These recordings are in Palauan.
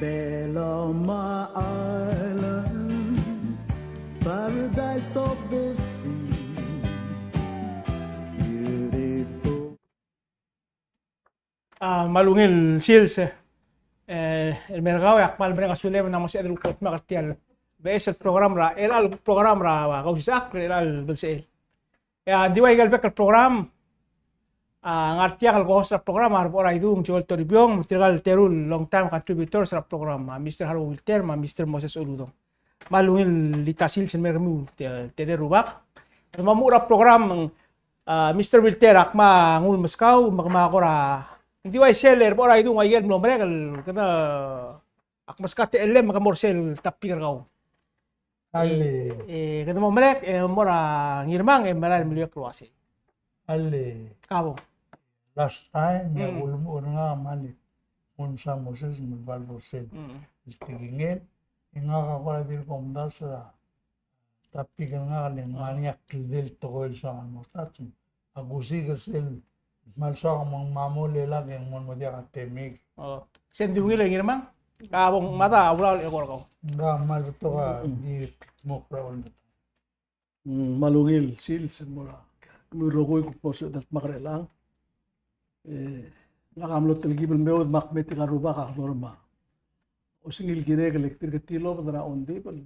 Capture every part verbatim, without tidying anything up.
Beloma Island, paradise of the sea, beautiful. A, me a ungil sils, e, el mer kau, e ak kmal mereng a sulem e ng mo sebeched el kutmeklii er tia el beches el program er a, el, el program er a, a, Kausisechakl, el, el belsechel. E a, ng di ua ikel bek el program, a, ngar tiang el co-host er a program, a Rebechor Aidung, Joel Toribiong, me tirka el teru el long time contributors er a program, a Mister Haru Wilter, me a Mister Moses Uludong. Me a ungil di ta sils el mer kemiu, te, te de rubak. Me a mo er a program, a, Mister Wilter, ak kmal nguu el meskau, me kmal kora, ng di ua isel er a Rebechor Aidung, ua ikel mlo merek el, kede, ak meskau a techellem, me ke mo er sel topic er kau. Alii. E, e, kede mo merek, e, mo er a Ngirmang, e, merael el meliuekl el uasei. Alii. Kabo. Last time, e a, mm, ulemuchel er ngak a mle Moses, me ng bai bo sel, mm, el tekingel, e ngak a kora dirk omdasu er a topic er ngak, le ng ngar er ngii a kldei el tekoi el soak el mo touch. A kusiik er sel kmal soak me ng mo mle lak e ng mo diak a temik. O, sel di ungil e Ngirmang? Ka bo ng mada a ulaol e kora kau. Ng kmal betok a di mo kora olmeta. Mm, me a ungil sils el mo er kemiu el rokui el kuk mo sebeched el dmak er chelechang. E, ngak a mlo telkib el meoud me ak mei tirka el rubak a kdorem a osengel el kirek el tirke el tilobed er a ongdibel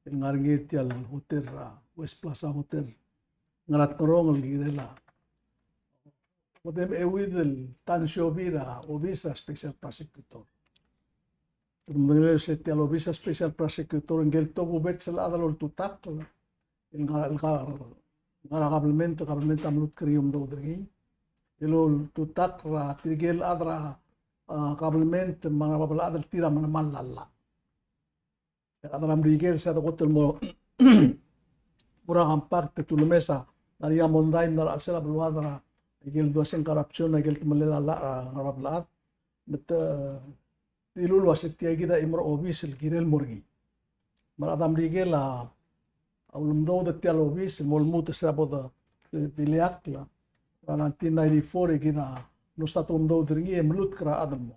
el ngar er ngii er tia el hotel er a West Plaza Hotel, Ngaratengerong, el kirel a okedei me a euid el tansiobi er a obis er a special prosecutor. Kede medengei el uasei tia el obis er a special prosecutor, ngikel tokubets el chad el oltutakl el ngar, el ngar, ngar er a kabelment, kabelment a mluut er ngii e omdasu er ngii el oltutakl er tirke el chad er a, a, kabelment me a ngar er a bab el chad el tir a melemall a llach. E a rechad er a Merikel se a dekot el mo, mo er a compact e te ulemes a ngar er ngii a mondai el mla er a chelsel a beluad er a ikel dua se ng corruption, a ikel temellel a llach er a ngar er a bab el chad. Me te dilu el uasei tia kid a chimo er a obis el kirel el mo er ngii. Me a rechad er a Merikel a, a ulemdasu er tia el obis el mo lmuut er se er a bo de, de, dileakl er a nineteen ninety-four, e kid a mlo start el omdasu er ngii e meluut er a rechad el mo.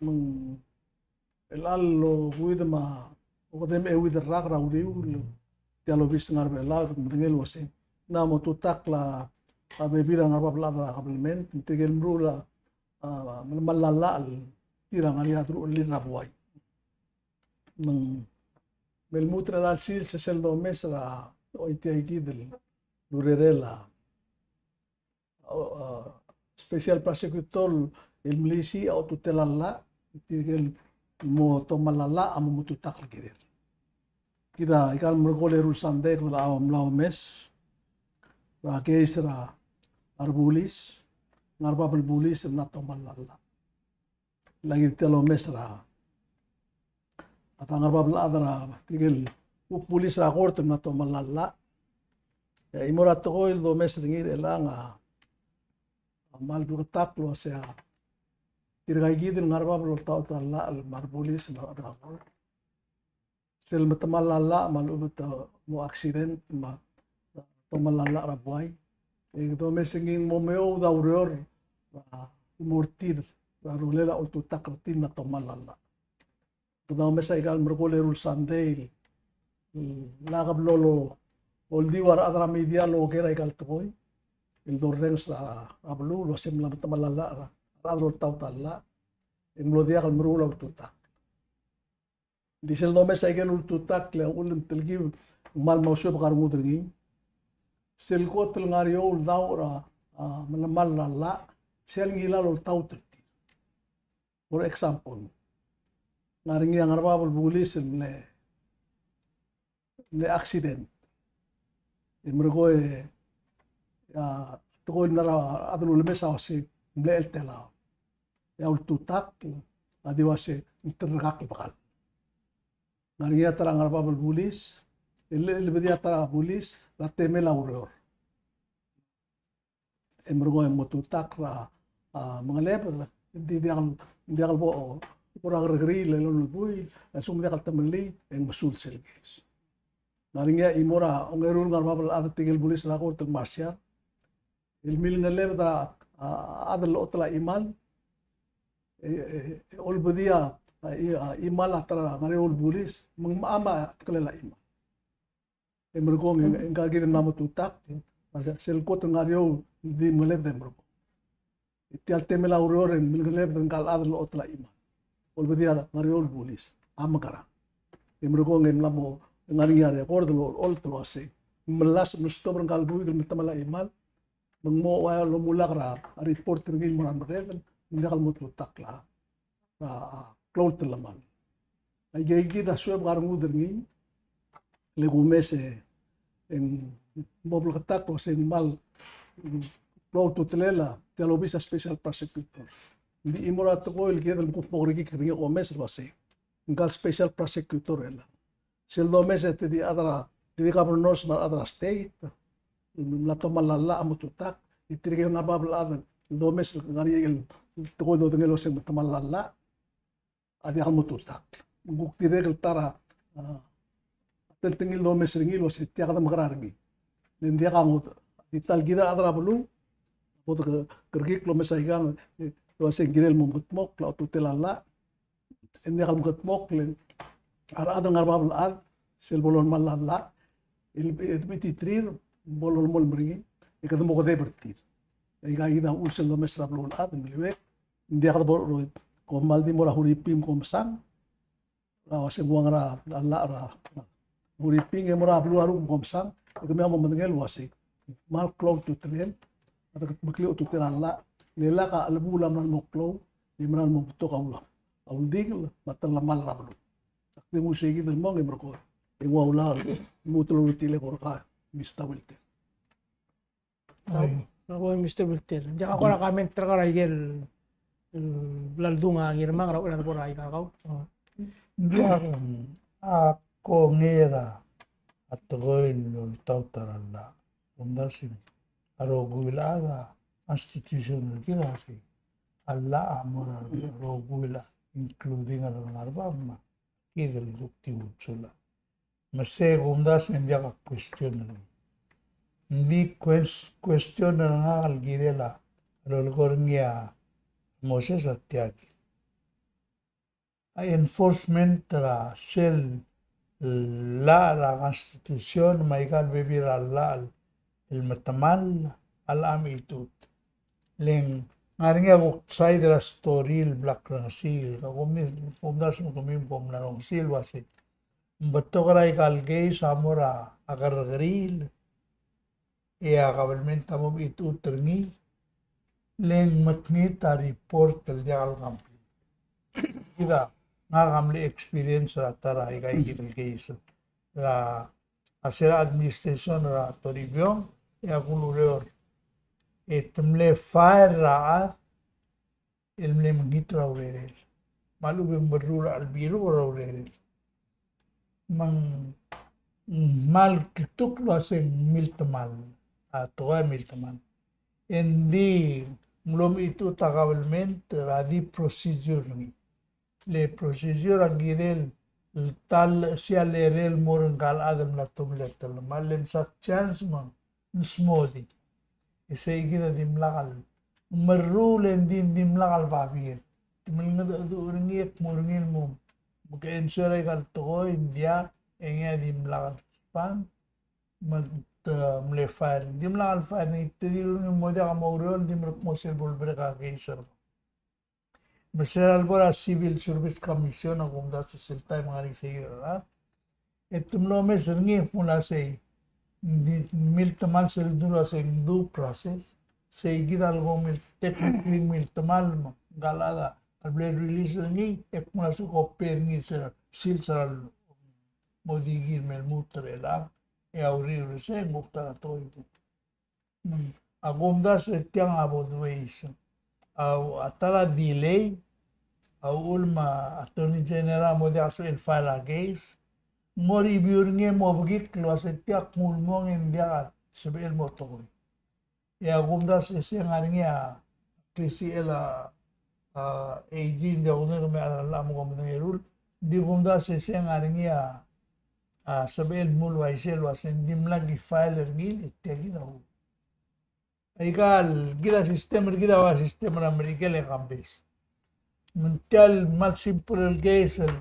Me ng chelecha el okeuid me a okedei me a euid el rak er a uriul, tia el obis el ngar er a Belau, kede medengei el uasei ng mo tutakl a bebil er a ngar er a bab el chad er a kabelment, me tirke el meruul a, a, melemall a llach el tir a ngar er ngii a deruchellel er a buai. Me ng, me lmuut er chelecha el sils e sel domes er a, oi, tia kid el urerel a, a, a, special prosecutor el melisiich a otutel a llach, tirke el mo tomall a llach a mo, mo tutakl el kirel. Kid a ikal merekong el eru el sandei e kede mla omes er a case er a rebulis, ngar er a bab el bulis el mla tomall a llach. Lak tia el omes er a, a ta ngar er a bab el chad er a, tirke el kuk bulis er a kort el mla tomall a llach. E a chimo er a tekoi el domes er ngii er chelechang a, a kmal bleketakl el uasei a tirka kid el ngar er a bab el oltaut a llach el mo er a bulis el mla er a kort. Sel metemall a llach me a lechub e te mo accident me a tomall a llach er a buai. E kede omes er ngii e ng mo meoud a ureor er a mo er tir er a rolel a oltutakl er tir me a tomall a llach. Kede omes a ikal merekong el eru el sandei el lak bo loldiu a rechad er a media el oker a ikal tekoi el dorrenges er a beluu el uasei ng mla metemall a llach er a rechad el oltaut a llach e ng mlo diak el meruul a ultutakl. Ng di sel domes a ikel ultutakl e a uchul me ng telkib e ng kmal mo suebek a rengud er ngii. Sel kot el ngar er eou el daoch er a, a, melemall a llach, sel ngilai a oltaut er tir. For example, ngar er ngii a ngar er a bab el bulis el mle, mle accident. E merekong e, a, tekoi el mla er a chad el ulemes a uasei ng mle cheltelau. E a ultutakl a di uasei ng terrekakl el bekall. Ngar er ngii a ta er a ngar er a bab el bulis, e le, lebedii a ta er a bulis er a temel a ureor. E merekong e ng mo tutakl er a, a, mengelebed, e ng di diak, diak el bo, bo er a kerrekeriil el lolekoi, e a lsekum ng diak el temellii, e ng mesuub sel case. Ngar er ngii a chimo er a ongeru el ngar er a bab el chad er tirke el bulis er a kort el marshal, el milengelebed a, a, chad el otel a chimal, e, e, e olbedii a, a, a chimal a ta er a ngar er eou el bulis, me ng mla me a tkelel a chimal. E merekong e, e ngka kid el mla mo tutakl, sel kot el ngar er eou el di mengelebed e merekong. E tia el temel a ureor e milengelebed er ngka el chad el lochotel a chimal. Olbedii a ngar er eou el bulis a mekerang. E merekong e ng mla mo ngar er ngii a record el olecholt el uasei, ng melasem el stop er ngka el buik el metemall a chimal, me ng mo ua lomulak er a report er ngii el mo er a merredel, ng diak el mo tutakl a a, a, klou el telemall. Aike, aike kid a suebek a rengud er ngii, le kumes e ng mo bleketakl el uasei ng kmal, mm, klou a ultutelel a tia el obis a special prosecutor. Ng di chimo er a tekoi el kired el kuk mo kerekikl er ngii e kumes el uasei ngka el special prosecutor el sel domes e te di chad er a, te di governors me a rechad er a state, mla tomall a llach a mo tutakl, e tirke el ngar er a bab el chad el domes el ngar er ngii el tekoi el dodengei el uasei ng metemall a llach a diak el mo tutakl. Ng kuk dirrek el ta er a, a, teltengil el domes er ngii el uasei tia kede mekerang er ngii. Le ng diak a ngodech. Di ta el kid a rechad er a beluu, bo de ke-, kerekikl el omes aikang, e, el uasei ng kirel el mo mekedmokl a ultutelel a llach, e ng diak el mekedmokl, le a rechad el ngar er a bab el chad, sel bo lolemall a llach, el, el, el bititerir, bo lolemolem er ngii, e kede mo kedeb er tir. Aika kid a uchul sel domes er a beluulechad, me ng liuekl, ng diak de bo er a, kom kmal di mo er a Huriping kom mesang, er a uasei ng ua ngera a llach er a Huriping e mo er a beluu a ruk kom mesang, e kemiu a mo medengei el uasei ng kmal klou a ultutelel, a deketmeklii a ultutelel a llach, le lak a chelebuul a mla mo klou, e mla mo betok a ul-, a uldikel, me a telemall er a beluu. Ak di nguu sei kid el mong e merekong e ng ua ulaol, lmuut el uluuteklek er kau, Mister Wilter. Ai. Ak ua Mister Wilter. Ng diak a kora comment er kau er a ikel, mm, bla ldung a Ngirmang er a uchei er a debo er aika kau. Ng diak, mm, a kongei er a tekoi el oltaut er a llach. Kumdasu a rokui el chad a constitution er kid a sei a llach a mo er a rokui el chad, including a rengar er a bab me a kid el kuk di uchul. Me sei kumdasu e ng diak a question er ngii. Ng di ques-, question er ngak el kirel a lolekoi er ngii a Moses a tia kid. A enforcement er a sel llach er a constitution me aika el bebil er a llach el metemall a locha mechitechut. Le ng ngar er ngii a kuk side er a story el bla krengesii, ka kom-, kumdasu me kemiu kom mla rongesii el uasei ng betok er aika el case a mo er a kerrekeriil, e a kabelment a mo mechitechut er ngii, le ng mekngit a report el diak el complete. Kid a, ngak a mle experience er a ta er aika kid el case er a, a se er a administration er a Toribiong, e a kulureor, e te mle file er a chad, el mle mekngit er a urerel. Me a lechub e ng meruul a chelbiruch er a urerel. Me ng kmal kltukl el uasei ng miltemall. A tekoi a miltemall. E ng di ng mlo mechitechut a kabelment er a di procedure er ngii. Le procedure a kirel el ta el sia lerel el mo er ngka el chad el mla tomellii a telemall, le msa chance me ng smodii. E sei kid a dimlak el meruul e ng di, dimlak el babier. Te mle mengedecheduch er ngii e kmo er ngii el mo, mo ke answer aika el tekoi, ng diak, e ngii a dimlak el respond, me te mle file. Dimlak el file, ng di te dilu er ngii el mo diak a mo oureor, di merekmo sel bo lemerek a case er kau. Me se er a lebo er a Civil Service Commission a kumdasu e sel taem e ng ngar er ngii sei er a, e te mlo omes er ngii e kmo uasei, ng di miltemall sel dmu el uasei ng due process, sei kid a leko mil-, technically miltemall me ngka el chad a bla le release er ngii, e kmo uasei ko pay er ngii se er a sils er a mo di kid me lmuut er chelechang, e a uriul er sei e ng kuk ta er a tekoi. Mm. A kumdasu e tiang a both ways. A, a ta er a delay, a uchul me a Attorney General a mo diak el sebechel el file a case, ng mo review er ngii e mo bekikl el uasei tia kmo ng ulemong e ng diak a sebechel el mo tekoi. E a kumdasu e se ng ngar er ngii a klisichel a, a, A G, ng di a kudengei me a chad er a llach me kom medengei a rule. Ng di kumdasu e se ng ngar er ngii a, a, sebechel el dmu el uaisei el uasei ng dimlak ki file er ngii e tia kid a u. Aika el, kid a system er kid a ua system er a Merikel e campus. Me ng tia el kmal simple el case el,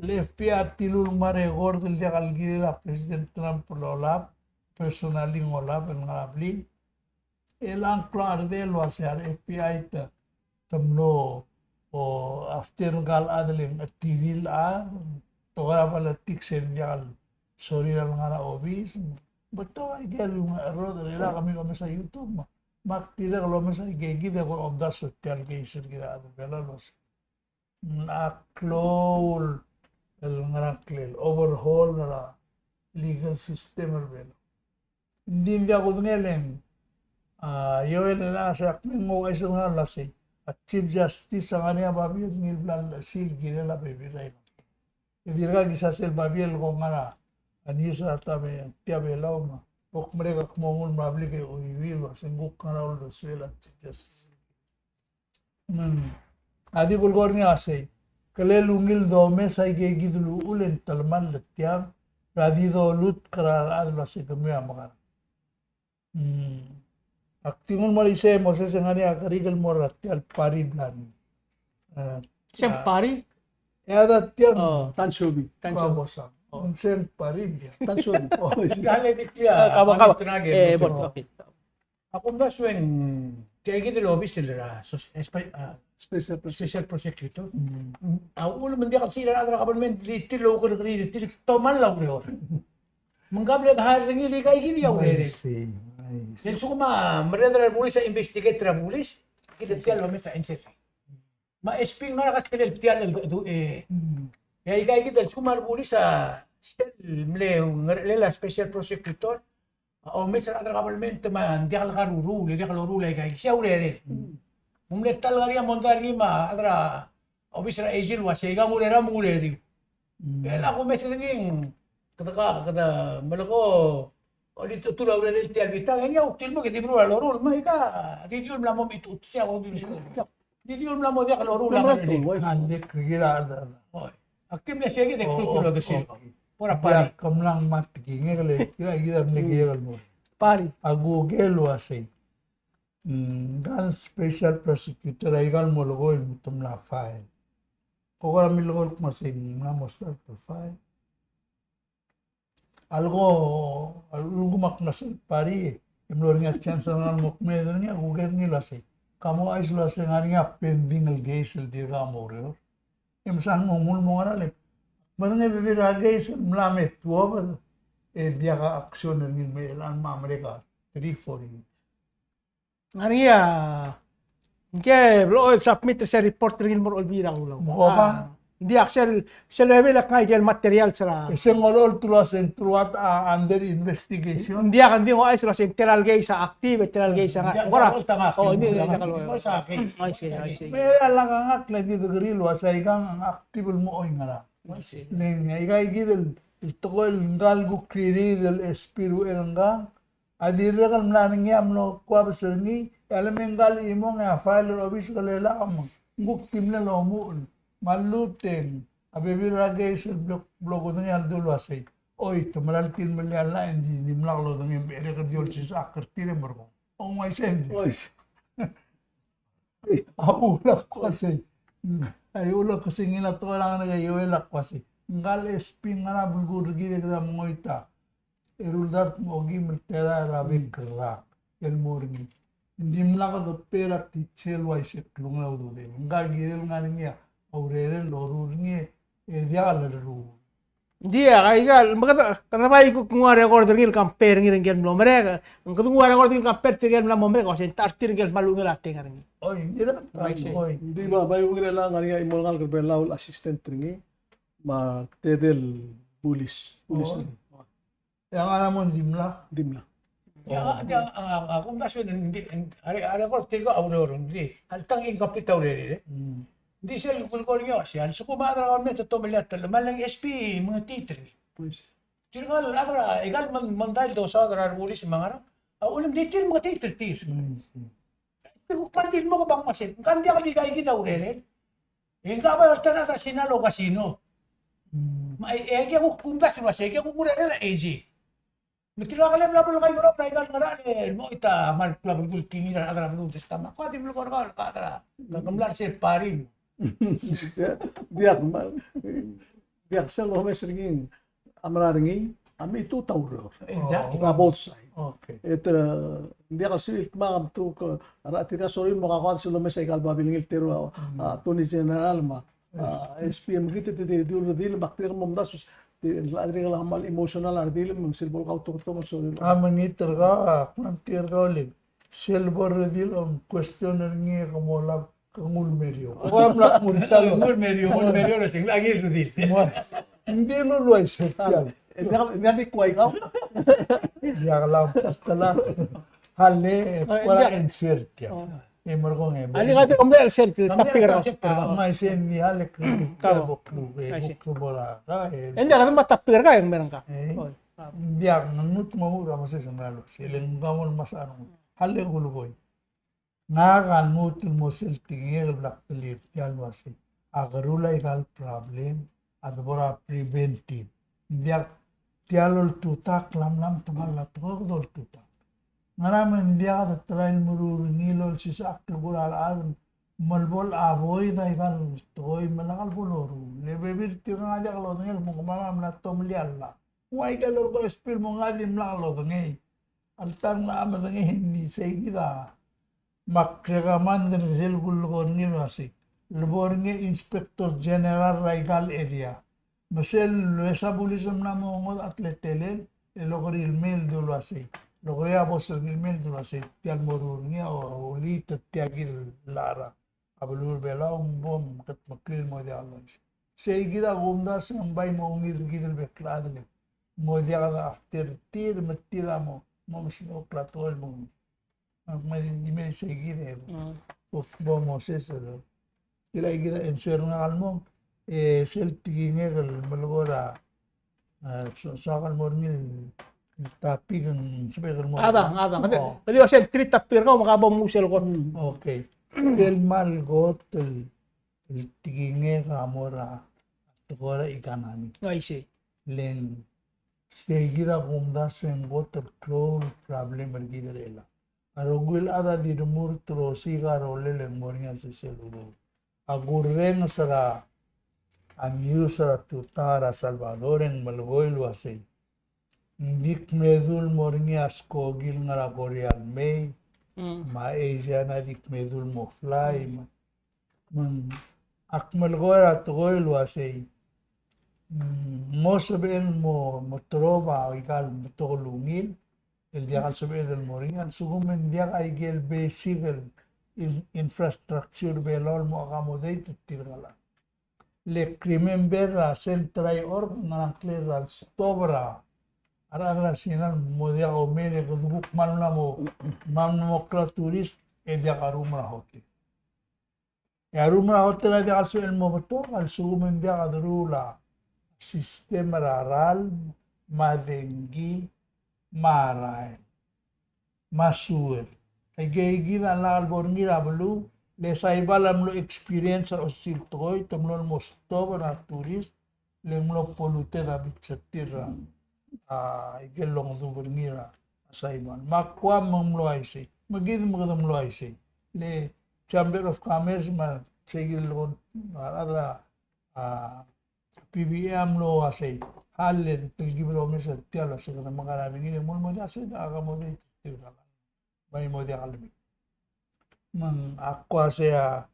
el F B I a tilul me a record el diak el kirel a President Trump el olab, personally ng olab el ngar er a blil. E ng klou a rdel el uasei a re F B I te, te mlo, o, after ngka el chad el ng chetil a, te ko er a politics e ng diak el sorir el ngar er a obis. Betok a ikel ngerang el kemiu el omes a YouTube me, me ak dirrek el omes a ikeikid e ko er a omdasu er tia el case er kid el chad er a Belau el uasei ng klou el ngerang el overhaul er a legal system er a Belau. Ng di ng diak kudengei el, a, Joel el uasei ak mle nguu a isei el ngar er a uasei a Chief Justice a ngar er ngii a babier el ngii el bla lsiseb el kirel a bebil er a ikang. E dirkak kisa sel babier el ko ngar er a news er a ta me, tia Belau me, ak merek ak mo nguu el mla blik e chuiuii el uasei ng kuk ngar er a uldesuel a Chief Justice. Mm. A di kulekoi er ngii a sei, kele ungil domes a ikeikid el uchul e ng telemall er tiang, er a di dolutk er a rechad el uasei kemiu a mekerang. Mm. Ak di nguu el mo er isei e Moses e ng ngar er ngii a kerik el mo er tia el party el bla er ngii. Eh, se el, ah, party? E a da tiang. Oh. Tansobi. Tansobi. Kua mosang. Oh. Ng se el party bia. Tansobi. Oh, se. Kale di tia. Eh, kaba, kaba. Eh, bon, okay. Ak omdasu e ng tia kid el obis el er a sos-, espe-, a, special prosecutor. Special prosecutor. Mm. A uchul me ng diak el sel a rechad er a government el tir el oukerrekeriil, tir el tomall a ureor. Me ng kmal de hire er ngii el ikaikid a urerel. I see, I see. E a lsekum a merreder a rebulis a investigate er a bulis, kid a tia el omes a answer. Me a S P ng ngar er a kaskel el tia el, e, e aikaikid a lsekum a rebulis a sel mle ngerchelel a special prosecutor a omes er a rechad er a government me ng diak el karuruul, e diak loruul aikaikid, se a urerel. Me ng mle ta el ngar er ngii a mondai er ngii me a rechad er a obis er a AG el uasei, ikang urerem me ng ureriu. Mm. E a kumes er ngii, kede ka, kede melekoi, olitechetul a urerel tia el bitang, e ngii a ultil mo, ke di meruul a loruul, me aika, di diul mla mo mechitechut, se a ko di diul mla mo diak loruul a ngerel. Ng dirk kira a da. Oi. Ak di mle sei kid e klukuk el odersii. Por a party. Ia, ke mla ngmai a tekingek el, kira kid a mle kiei el mo. Party. A kuk el uasei. Mm, ngka el special prosecutor a ikal mo lekoi el mo te mla file. Ko kora mle lekoi el kmo sei ng mla mo start el file. A leko, a leko me ak mla sel party, e mlo er ngii a chance el ngar mo kmeed er ngii, a kuker ngii el uasei, ka mo ouchais el uasei ng ngar er ngii a pending el case el dirkak mo oureor. E mesa ng mo nguu el mo ngar er a lek. Me ng bebil er a case el mla me tuobed, e diak a action er ngii el me chelechang me a merek a three, four years. Ng ngar er ngii a, ngke blechoel submit er sel report er ngii el mo er a Olbiil er a Kelulau. Mo ba? A, ng diak sel, sel level a ngka ikel material er a. E se ng olecholt el uasei ng throughout a under investigation. Ng diak, ng di ng ouchais el uasei ng tela el case a active, tela el case a ngar. Ng diak, ng diak, o, ng diak, ng diak. I see, I see. Me a lak a ngak le di degree el uasei aikang a active el mo oingerang. I see. Le ng aika kid el, el tekoi el ngka el kuk riid el S P er ngkang, a dirrek el mla er ngii a mlo kuabes er ngii, e a le me ngka el chimong e a file er a obis e ke lak a me ng kuk di mle lomuchel. Me a lluut e ng a bebil er a case el blo, blo kudengei a ledu el uasei, oi, te mera el tir el melial a llach e ng di dimlak lodengei, me a cherek el di olsisechakl er tir e merekong. Ng uaisei. Oi. A uchul a kuasei. A uchul a kuasei ngii a tekoi er a ngerang e Joel a kuasei. Ngka el S P ng ngar er a belkul er kid e kede mengoit a eru el dart me a okeim el telael er a bek el rak el mo er ngii. Ng dimlak de pay er a teacher el uaisei el klungel a ududel. Ngka kirel ngar er ngii a urerel el loruul er ngii e diak a lerruul. Ng diak, aika el, me kede, kede bai kuk nguu a record er ngii el compare er ngii er ngike el mlo merek, ng kede nguu a record er ngii el compare er tirke el mla mo merek, uasei ng ta er tir ngike el kmal ungil a teng er ngii. Oi, ng dirrek el ta, oi. Ng di bai, bai ungil el ngar er ngii a chimo el ngalek er a Belau el assistant er ngii, me a tedei el bulis, bulis er ngii. E a ngar er a mo ng dimlak? Dimlak. Ia, a, a, a, a, kumdasu e ng di, a re, a record er tirka a ureor, ng di, alta ng incomplete a urerel, e. Mm. Ng di sel kulekoi er ngii a uasei, a lsekum a chad er a government a te omelii a telemall e ng S P mengetii er ngii. Pues. Tirka el chad er a, ikal mon, mondai el dosaod er a rebulis me a ngerang, a uchul me ng di tir mengetii er tir. Mm, mm. Kuk party el mo kebang uasei, ngka ng diak el ikaikid a urerel. E ngka a bai olterau er a Sinaloa Casino. Mm. Me a, e, e kuk kumdasu el uasei, e kuk urerel a AG. Me tirka a kelebel a bo lekai merok er a ikal ngerachel el mo choit a kmal klou a belkul el kingir a rechad er a beluu el stamp. Ak di melekoi er kau el chad er a, ke mla er sel party. Diak, ma, diak sel omes er ngii a mera er ngii, a me tu ta ureor. Exactly. Ka both side. Okay. E te, diak sel te ma kam tu ke, a re tirka sorir el mo kakoad sel omes aika el babilngel el teru a, a Attorney General me a, a, S P me kid e te di, di, di, di, me ak dirrek el mo omdasu, di, a dirrek el kmal emotional a redil me sel bo el kautoketok sorir. A mengit er kau, a, kmal tir kau el sel bo el redil el question er ngii e ke mo lak ke nguu el mer eou. Ko mla nguu el mer eou. Nguu el mer eou, nguu el mer eou, le sel, a ngii el redil. Ng di luluai sel tial. E diak, e diak di kuai kau. Diak lam, tela. Hale, e kora answer tial. E merekong e. Alii, kede mle answer tial, topic er kau. Ng uaisei, ng di hale, kede bo kluk, e bo kluk bo er a, e. Ng di kede mle topic er kau, e mereng kau. E. Ng diak, ng lmuut el mo er a Moses el mla luasei, le ng kau el mesa a rengud. Hale kulekoi. Ngak a lmuut el mo sel tekingek el bla kdelir tial uasei, a kerul aika el problem a debo er a preventive. Ng diak tial oltutakl a mla me te mla tekoi e kede oltutakl. Ngera me ng diak de try el meruul er ngii el olsisechakl el kuk er a rechad me le bo el avoid aika el tekoi me lak el bo loruul. Le bebil er tirka a diak lodengei el kmo kemam a mla tomellii a llach. Ng ua aike el orko el spill el mo ngak a dimlak lodengei. Alta ng locha medengei, ng di sei kid a, me ak recommend er sel kulekoi er ngii el uasei, le bo er ngii a inspector general er aika el area. Me sel lesa bulis el mla mo ngodech a teletelel, el okerii el mei el dul uasei, el okerii a bos er ngii el mei el dul uasei, tial moruul er ngii a, o, olii, te tia kid el llach er a a beluu er a Belau me bo mkedmeklii el mo diak loisei. Sei kid a kumdasu e ng bai mo ungil er kid el bek el chad el mo diak de after tir me tir a mo, mo mesmechokl a tekoi el mo ungil. Me di mei sei kid e bo, bo Moses el. Tia kid a answer er ngak el mong, e sel tekingek el melekoi er a A, so, soak el mo er ngii el topic ng sebechek el mo er ngii. Adang, adang. Kede, kede ua sel three topic er kau me ka bo mnguu sel kot. Mm, okay. Sel kmal kot el, el tekingek a mo er a tekoi er a economy. Uaisei. Le ng sei kid a kumdasu e ng kot el klou el problem er kid er chelechang. A rokui el chad a di remurt er a osiik a rolel e ng mo er ngii a sesei el ureor. A kurrenges er a news er a tutau er a Salvador e ng melekoi el uasei, ng di kmedu el mo er ngii a skoki el ngar er a Korea el mei, mm, me a Asian a di kmedu el mo fly, me, me ng, ak melekoi er a tekoi el uasei, mm, ng mo sebechel el mo, mo terob a ikal betok el ungil, el diak el sebeched el mo er ngii, a lsekum e ng diak aike el basic el in-, infrastructure er a Belau el mo accommodate er tirka el chad. Le ak remember a sel try er a org, ngera ngklel a lestop er a rechad er a Sina el mo diak oumei, e kede kuk kmal mla mo, kmal mla mo klou a tourist, e diak a room er a hotel. E a room er a hotel a diak el sebechel el mo betok a lsekum e ng diak a deruul a system er a ralm, me a dengki, me a rael, me a sewer. Aike kid a lak el bo er ngii er a beluu, le Saipan a mlo experience er a osisiu el tekoi, te mlo el mo stop er a tourist, le ng mlo polluted a beach er tir er a, a, aike el longdubech er ngii er a Saipan. Me a Guam me ng mlo uaisei. Me kid me kede mlo uaisei. Le Chamber of Commerce me a sei kid el kon, a, a, a, P B A a mlo uaisei. Hal le telkib el omes er tia el uasei kede mekar a ringel e ng mlo mo diak sei a accommodate er tirka el chad. Bai mo diak el mei. Me ng ak uasei a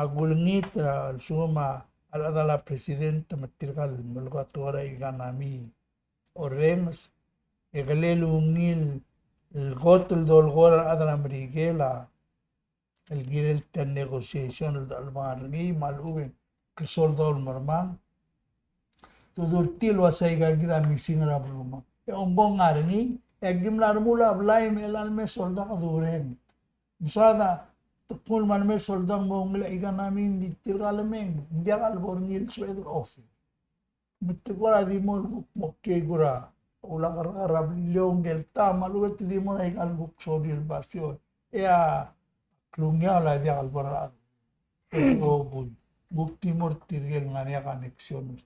kulengit er a lsekum a rechad er a president me tirka el melekoi a tekoi er a economy orrenges, e kele ungil el kot el dolekoi er a rechad er a Merikel a el kirel tia el negotiation el dechelebangel er ngii me a lechub e ng kuk soldau el mermang. Te dul tir el uasei aika kid a missing er a beluu me. E ongkong a ngar er ngii, e aki mla remuul a blai me chelecha el mei a soldau e kede rent. Ng soad a tekngul me a lemei a soldau me ng mo ungil a economy, ng di tirka el mei, ng diak a lebo er ngii el sebeched el offer. Me te kora di mo el kuk mo kiei kora ulakerrekar er a bliongel ta me a lechub e te di mo er aika el kuk sorir el basio. E a klungiaol a diak el bo er a rechad. E rokui. Kuk di mo er tirke el ngar er ngii a connection.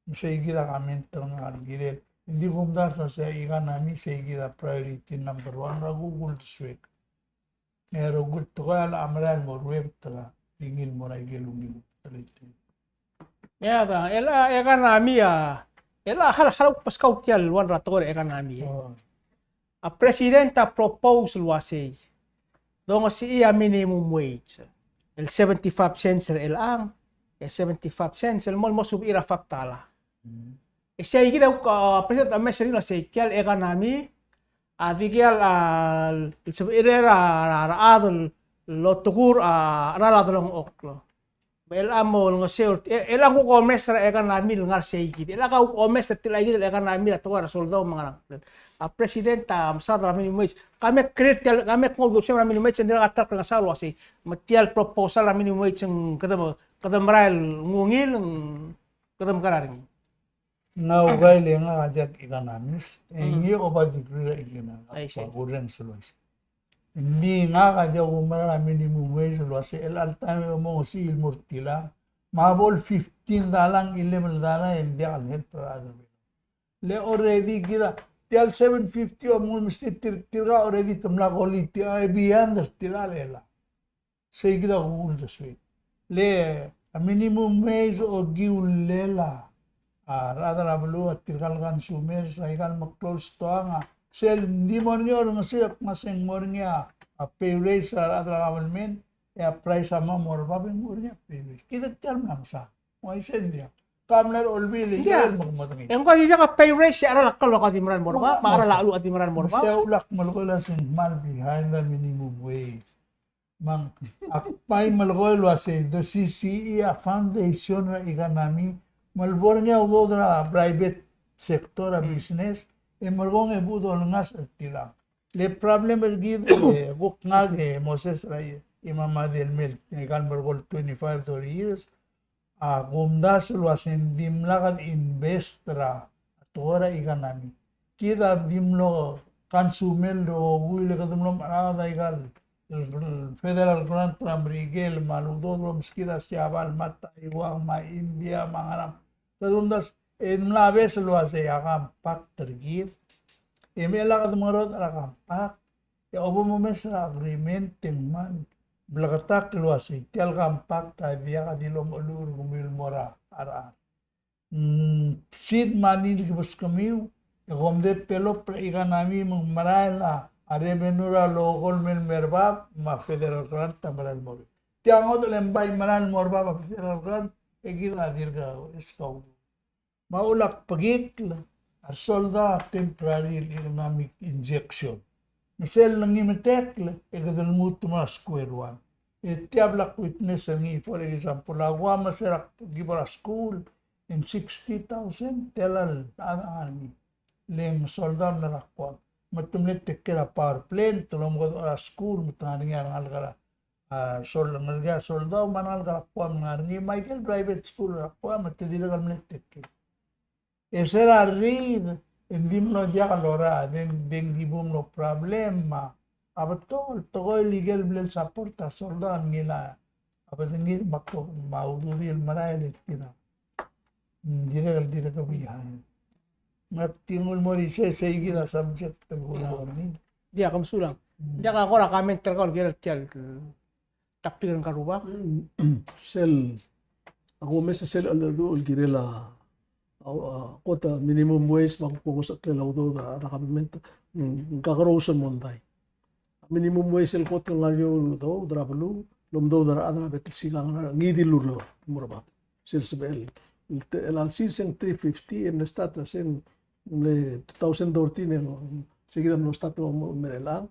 Me sei kid a comment er ngak el kirel. Ng di kumdasu el uasei a economy sei kid a priority number one er a kuk uldesuek. E a rokui el tekoi a locha merael el mo ruebet er a, di ngii el mo er a ikel ungil teletelel. Ia, da, el, a, economy a, el, a, hal, hal, beskau tia el one er a tekoi er a economy, e. Oh. A president a propose el uasei dongesii a minimum wage el seventy-five cents er chelechang, e seventy-five cents el mo, el mo subir a five dollar. Mm. E sei kid a, a, president a message er ngii el uasei tia el economy a di tia el, a, el sebechir a, a, a rechad el otekur a cheral a delengchokl. Me chelechang a mo olengeseu er, e, chelechang a kuk omes er a economy el ngar sei kid. Chelechang a kuk omes er tia el, kid el economy er a tekoi er a soldau me a ngerang. A president a mesaod er a minimum wage. Ka me create tia el, ka me nguu a uldesuem er a minimum wage, e ng dirrek a ta el klengesau el uasei. Me tia el proposal er a minimum wage e ng kede, kede merael el ngungil, e ng kede mekerang er ngii. Ng ua bai le ngak a diak economist, e ngii a oba degree er a economist. I see. Ua kurrenges el uaisei. Ng di ngak a diak kumerang a minimum wage el uasei, el all time e mo ngesii el mo er tiang, me a bo el fifteen dollar, eleven dollar, e ng diak el help er a rechad er a Belau. Le already kid a, tia el seven fifty a mo mesti tir, tirka already te mla quality, a beyond er tirka el Sei kid a kuk uldesuek. Le a minimum wage a okiu el llach a rechad er a beluu, a tirka el consumers, aika el meklou el stoang, a sel di mo er ngii a orrenges er a kmo se ng mo er ngii a pay raise er a rechad er a government, e a price a mo er bab e ng mo er ngii a pay raise. Kid a tia el mla mesa. Uaisei ng diak. Ka mla er a olbiil e ng diak el mo kmo ng. E ng ko di diak a pay raise, e a cheral a klou a di merael el mo er bab, me a cheral a klou a di merael el mo er bab. Me sei a ulak melekoi el uasei ng kmal behind the minimum wage. Me ng ak bai melekoi el uasei, the C C E a foundation er a economy, me a lebo er ngii a udoud er a private sector, a business, e merekong e bo dolengasech er tiang. Le problem er kid, e kuk ngak e Moses er a, e me a Madel el mei, e kal merekong el twenty-five, thirty years, a kumdasu el uasei ng dimlak de invest er a tekoi er a economy. Kid a di mlo consume el rokui, le kede mlo mechar a ika el federal grant er a Merikel me a udoud el omeskid a Siabal me a Taiwan me a India me a ngerang. Kede omdasu e ng mla obes el uasei a compact er kid. E me lak de mengerodech er a compact. E a bo momes er a agreement e ng kmal bleketakl el uasei tia el compact a diak di lomecheluch er kemiu el mo er a rechad. Mm, seed money el kibeskemiu, e kom develop er a economy me ng merael a revenue er a local me el mo er bab, me a federal grant a merael el mo er. Tia ngodech el bai merael el mo er bab a federal grant, e kid a dirk a, e skau. Me a ulak bekikl a resolve a temporary economic injection. Me sel lengimetekl e kede lmuut el mo er a square one. E tia bla kwitness er ngii, for example, a Guam me se er a ki bo er a skuul, e ng sixty thousand, tela el chad a ngar er ngii. Le ng soldau el ngar er a Guam. Me te mle take care er a power plant, te lomekedechor a skuul, me te ngar er ngii a rengalek er a a, sol, ngalek a soldau me a ngalek er a Guam el ngar er ngii, me aike el private school er a Guam me te dirrek el mle take care. E se er a rriid, e ng di mlo diak lorael, e ng, e ng di bo mlo problem, me a betok el tekoi el ikel bla el support a soldau a ngilai a bedengir me a ko, me a ududii el merael e tir a. Mm, dirrek el, dirrek el behind. Me ak di nguu el mo er isei, sei kid a subject el kulekoi er ngii. Diak, ke mesulang. Mm. Diak a kora comment er kau el kirel tia el topic er ngka el rubak. Mm. Sel, a kumes sel cheldecheduch el kirel a, a, a kot a minimum wage me a kuk ngesecheklel a udoud er a government, mm, ng kakerous el mondai. A minimum wage el kot el ngar er eou el udoud er a beluu, el omdoud er a rechad er a bek el sikang er ngii di el ureor el mo er bab. Sel sebechel el, el te, el chelsel se ng three fifty, e mle start er se ng mle two thousand thirteen e ng, se kid a mlo start el mo, mo er chelechang.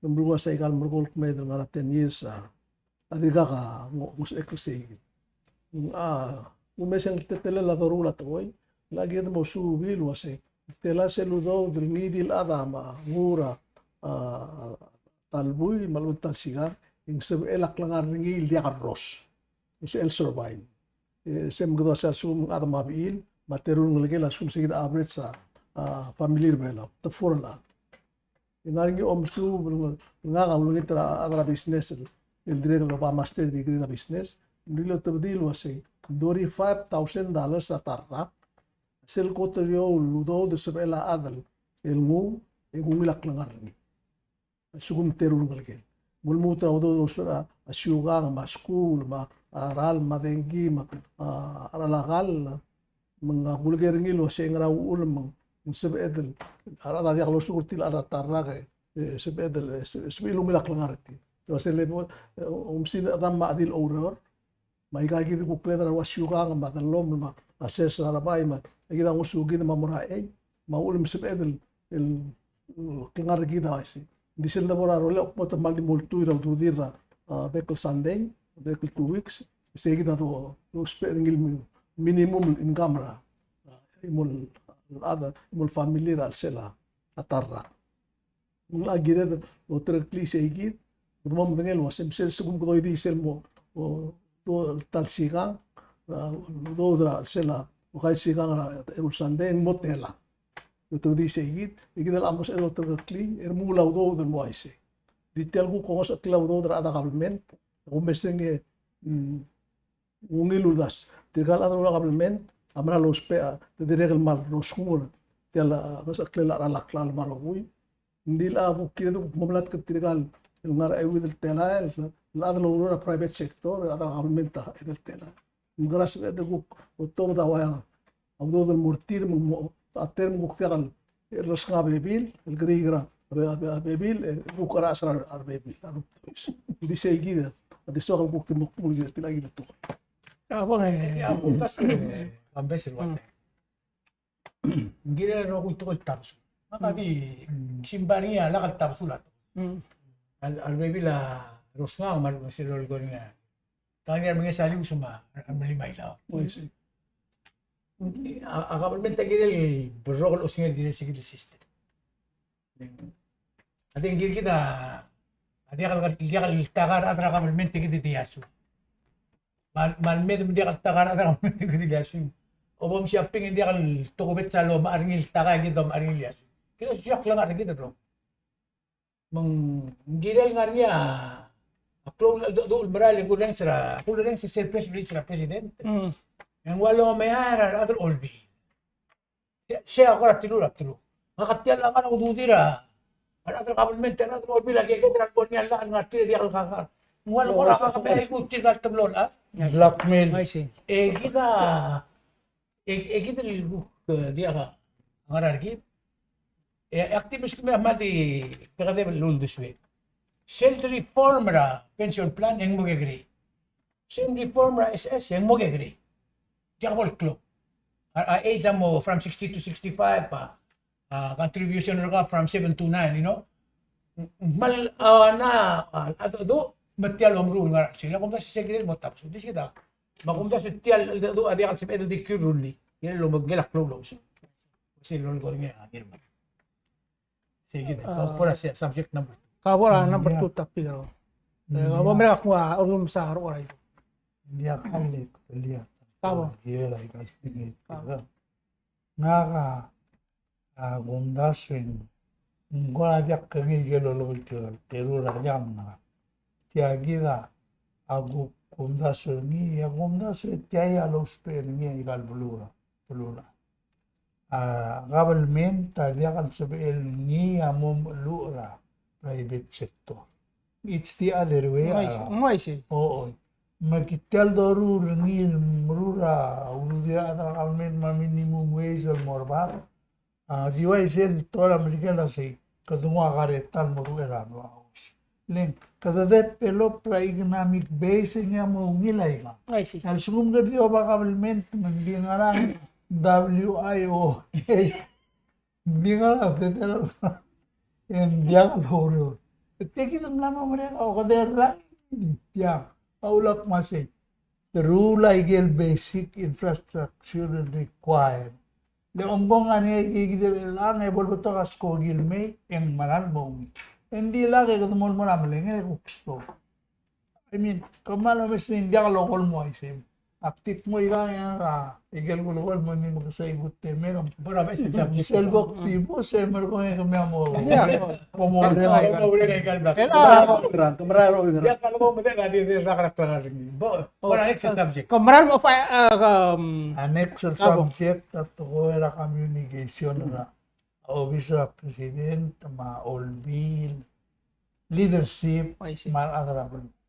Ng belkul a se aika el merekong el kmeed el ngar er a ten years a, a dirkak a ngo, ngosuteklii sei. A, ng mesa ng teletelel a doruul a tekoi, le kid a mo suub el uasei, tela sel udoud el ngii di el chad a mo nguu er a, a, ta el buil me a lechub e ng ta el sikang, e ng sebechel a klengar er ngii el diak lerros. Ng sebechel survive. E, se me kede ua se a lsekum ng chad me a bechil, me a teru el ngelekel a lsekum se kid a average a, a, family er a Belau, te four el chad. E ng ngar er ngii a omesuub, ngak a ulengit er a chad er a business, el, el dirrek el oba master degree er a business, ng di lotebedii el uasei, thirty-five thousand dollars a ta el rak, sel kot er eou el udoud el sebechel a chad el nguu, e ng ungil a klengar er ngii. A lsekum teru el ngelekel. Me ng lmuut er a udoud el ousbech er a, a siukang, me a skuul, me a ralm, me a dengki, me a, a ralakal, me ng kuleker er ngii el uasei ngera uchul me ng sebeched el, a rechad a diak losuk er tir el chad er a ta el rak, e sebeched el, e sebeched el ungil a klengar er tir. Uasei le bo, e, omsiich a chedam me a chedil oureor, me aika kid el kuk leader a ua siukang me a dellomel me a sers er a rebai me a kid a ngosukid me a mo er a chei, me a uchul me sebeched el, el, el klengar er kid a uaisei. Ng di sel debo er a rolel a kmo te kmal di mo ultuil er a ududir er a, a, bek el Sunday, bek el two weeks, sei kid a do, dousbech er ngii el mi-, minimum income er a, a, chimo el, a, chimo el family er a chelsel a ta el rak. Ng locha kired el otereklii sei kid, kede mo medengei el uasei, sel lsekum kede oidii sel mo, o, udoud el ta el sikang, a, udoud er a chelsel a, okai sikang er a eru el Sunday, ng mo tela. Otereklii sei kid, e kid el locha mo sebeched el otereklii, e remuul a udoud el mo uaisei. Di tia el kuk ongesecheklel a udoud er a rechad er a government, a kumes er ngii, mm, ungil uldasu. Tirka el chad er a government a mera el ousbech a, te dirrek el kmal rosngur tia el, a, ngesecheklel a cheral a klalo me a rokui. Ng di locha kuk kired el kuk mo melatk er tirka el ngar er a euid el telael, el chad el oureor er a private sector, el chad er a government a edei el telael. Ng kora sebeched el kuk otobed a ua a udoud el mo er tir me ng mo, a term kuk diak el resnga a bebil, el keriik er a be-, be-, bebil, e kuk er a chesar a rebebil, a rubdois. Ng di sei kid, a di soak el kuk di mo kmu el kid el tekoi. A bo, e, a bo, tas, e, kambes el uasei. Ng kirel el rokui el tekoi el tabesul. Me a di, simbai er ngii a lak el tabesul a tekoi. A rebebil a rosngang me a lsekum e sel lolekoi er ngii a Tang er a menges a lius me a, a melim a ilau. Oi, sei. A, a government a kirel berrokl el osengel kirel se kirel system. A di ng kirel kid a, a diak el, diak el taka er a rechad er a government e kid el diasu. Me a, me a lmed me ng diak el taka er a rechad er a government e kid el diasu. Obom shopping e ng diak el tokubets a lomechar er ngii el taka e kid el omechar er ngii el diasu. Kid a soak el ngar er kid el rokui. Me ng kirel ngar er ngii a klou el cheldecheduch el merael e ng kurrenges er a, kurrenges er sel press release er a president. Mm. E ng ua lomeai er a rechad er a Olbiil. Sei a kora bdelul a bdelul. Ngak a tia el ngar er a ududir a rechad er a government, a rechad er a Olbiil a kekerei er a lebo er ngii a llach el ngar er tir e diak el kakar. Ng ua lomeai er a kuk tirka el teblo el chad. Blackmail. E kid a E, e kid el kuk, e, diak a ngar er kid. E, activist kemiu a kmal di kekedeb el uldesuek. Sel reform er a pension plan e ng mo kekerei. Sel reform er a S S e ng mo kekerei. Diak bo el klou. A, a age a mo from sixty to sixty-five, a, a, contribution er kau from seven to nine, you know. Ng kmal, a, na, a, a, do, me tia el omeruul el ngar er a chelsel. Ak omdasu e sei kid el mo tabesul. Di sei kid a. Me ak omdasu e tia el, el, a diak el sebeched el di kiu el rullii. Kirel el omengkel a klou el ousbech. Sei el lolekoi er ngii a Ngirmang. Sei kid. Ka bo er a subject number two. Ka bo er a number two topic er a. E, ka bo merek a kmo a ordu el mesa er a ora. Diak a lek, diak. Ka bo. Kirel a ikal tingel. Ngak a, a, kumdasu e ng kora diak kengei ikel lolekoi tirka el teru er a diak el ngerang. Tia kid a, a ku-, kumdasu er ngii, a kumdasu e tia a lousbech er ngii a ikal beluu er a, beluu er a. A, government a diak el sebechel ngii a mo mecheluch er a private sector. It's the other way around. Ng uaisei. Oi. Me kid a doruul er ngii el meruul a ududir a rechad er a government me a minimum wage el mo er bab. A, di uaisei el tekoi er a Merikel a sei, kede nguu a kareta el mo ruchei er a Belau. Le ng, kede develop er a economic base e ngii a mo ungil a ikang. Uaisei. A lsekum kede di oba government me ng di ngerang W I O A. Ng di ngerang federal. E ng diak el oureor. E tia kid a mla mo merek a okede er a tiang. A ulak me sei. Teruul a ikel basic infrastructure required. Le omko ng ngar er ngii a ikakid el chelechang e bo lebetok a skoki el mei e ng meral mo ungil. E ng di lak e kede mo el mo er a melengel e kuk stop. I mean, kmal omes e ng diak loko el mo uaisei. Ak di kmo ikang e a ikel kulekoi el mo ngii me ke sei kuk temem. Sel bo ktibu, se merekong e kemiu a mo. Bo mo mereng a ikal. Bo mo mereng a ikal. Kemerael mo, bo, bo, next subject. Kemerael mo, fa, e, ke, mm, a next subject a tekoi er a communication er a obis er a president me a olbiil, leadership, me a rechad er a beluu.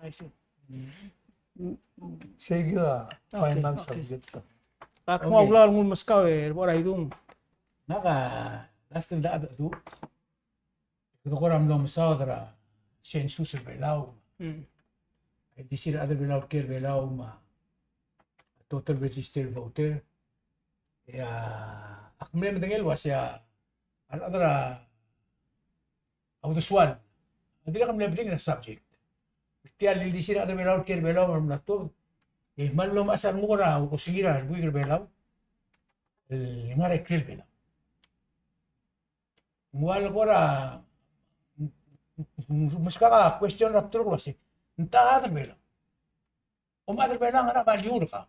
I see. Sei kid a final subject. Ak mo a ula el nguu el meskau e, er a bo er a idung. Ngak a last el dechad a du. Kede kora mlo mesaod er a census er a Belau. Mm. A ildisir a rechad er a Belau el kiei er a Belau me a total registered voter. E a, ak mle medengei el uasei a rechad er a uldesuel a dirrek el mle bring er a subject. Tia el ildisir a rechad er a Belau el kiei er a Belau me a remelatobed. E kmal mlo mechas a renguk er a osengir a rebuik er a Belau el ngar er a ikrel a Belau. Ng ua le kora meskak a question er a bdeluk el uasei, ng techa a chad er a Belau? Om chad er a Belau a ngar er a value er kau?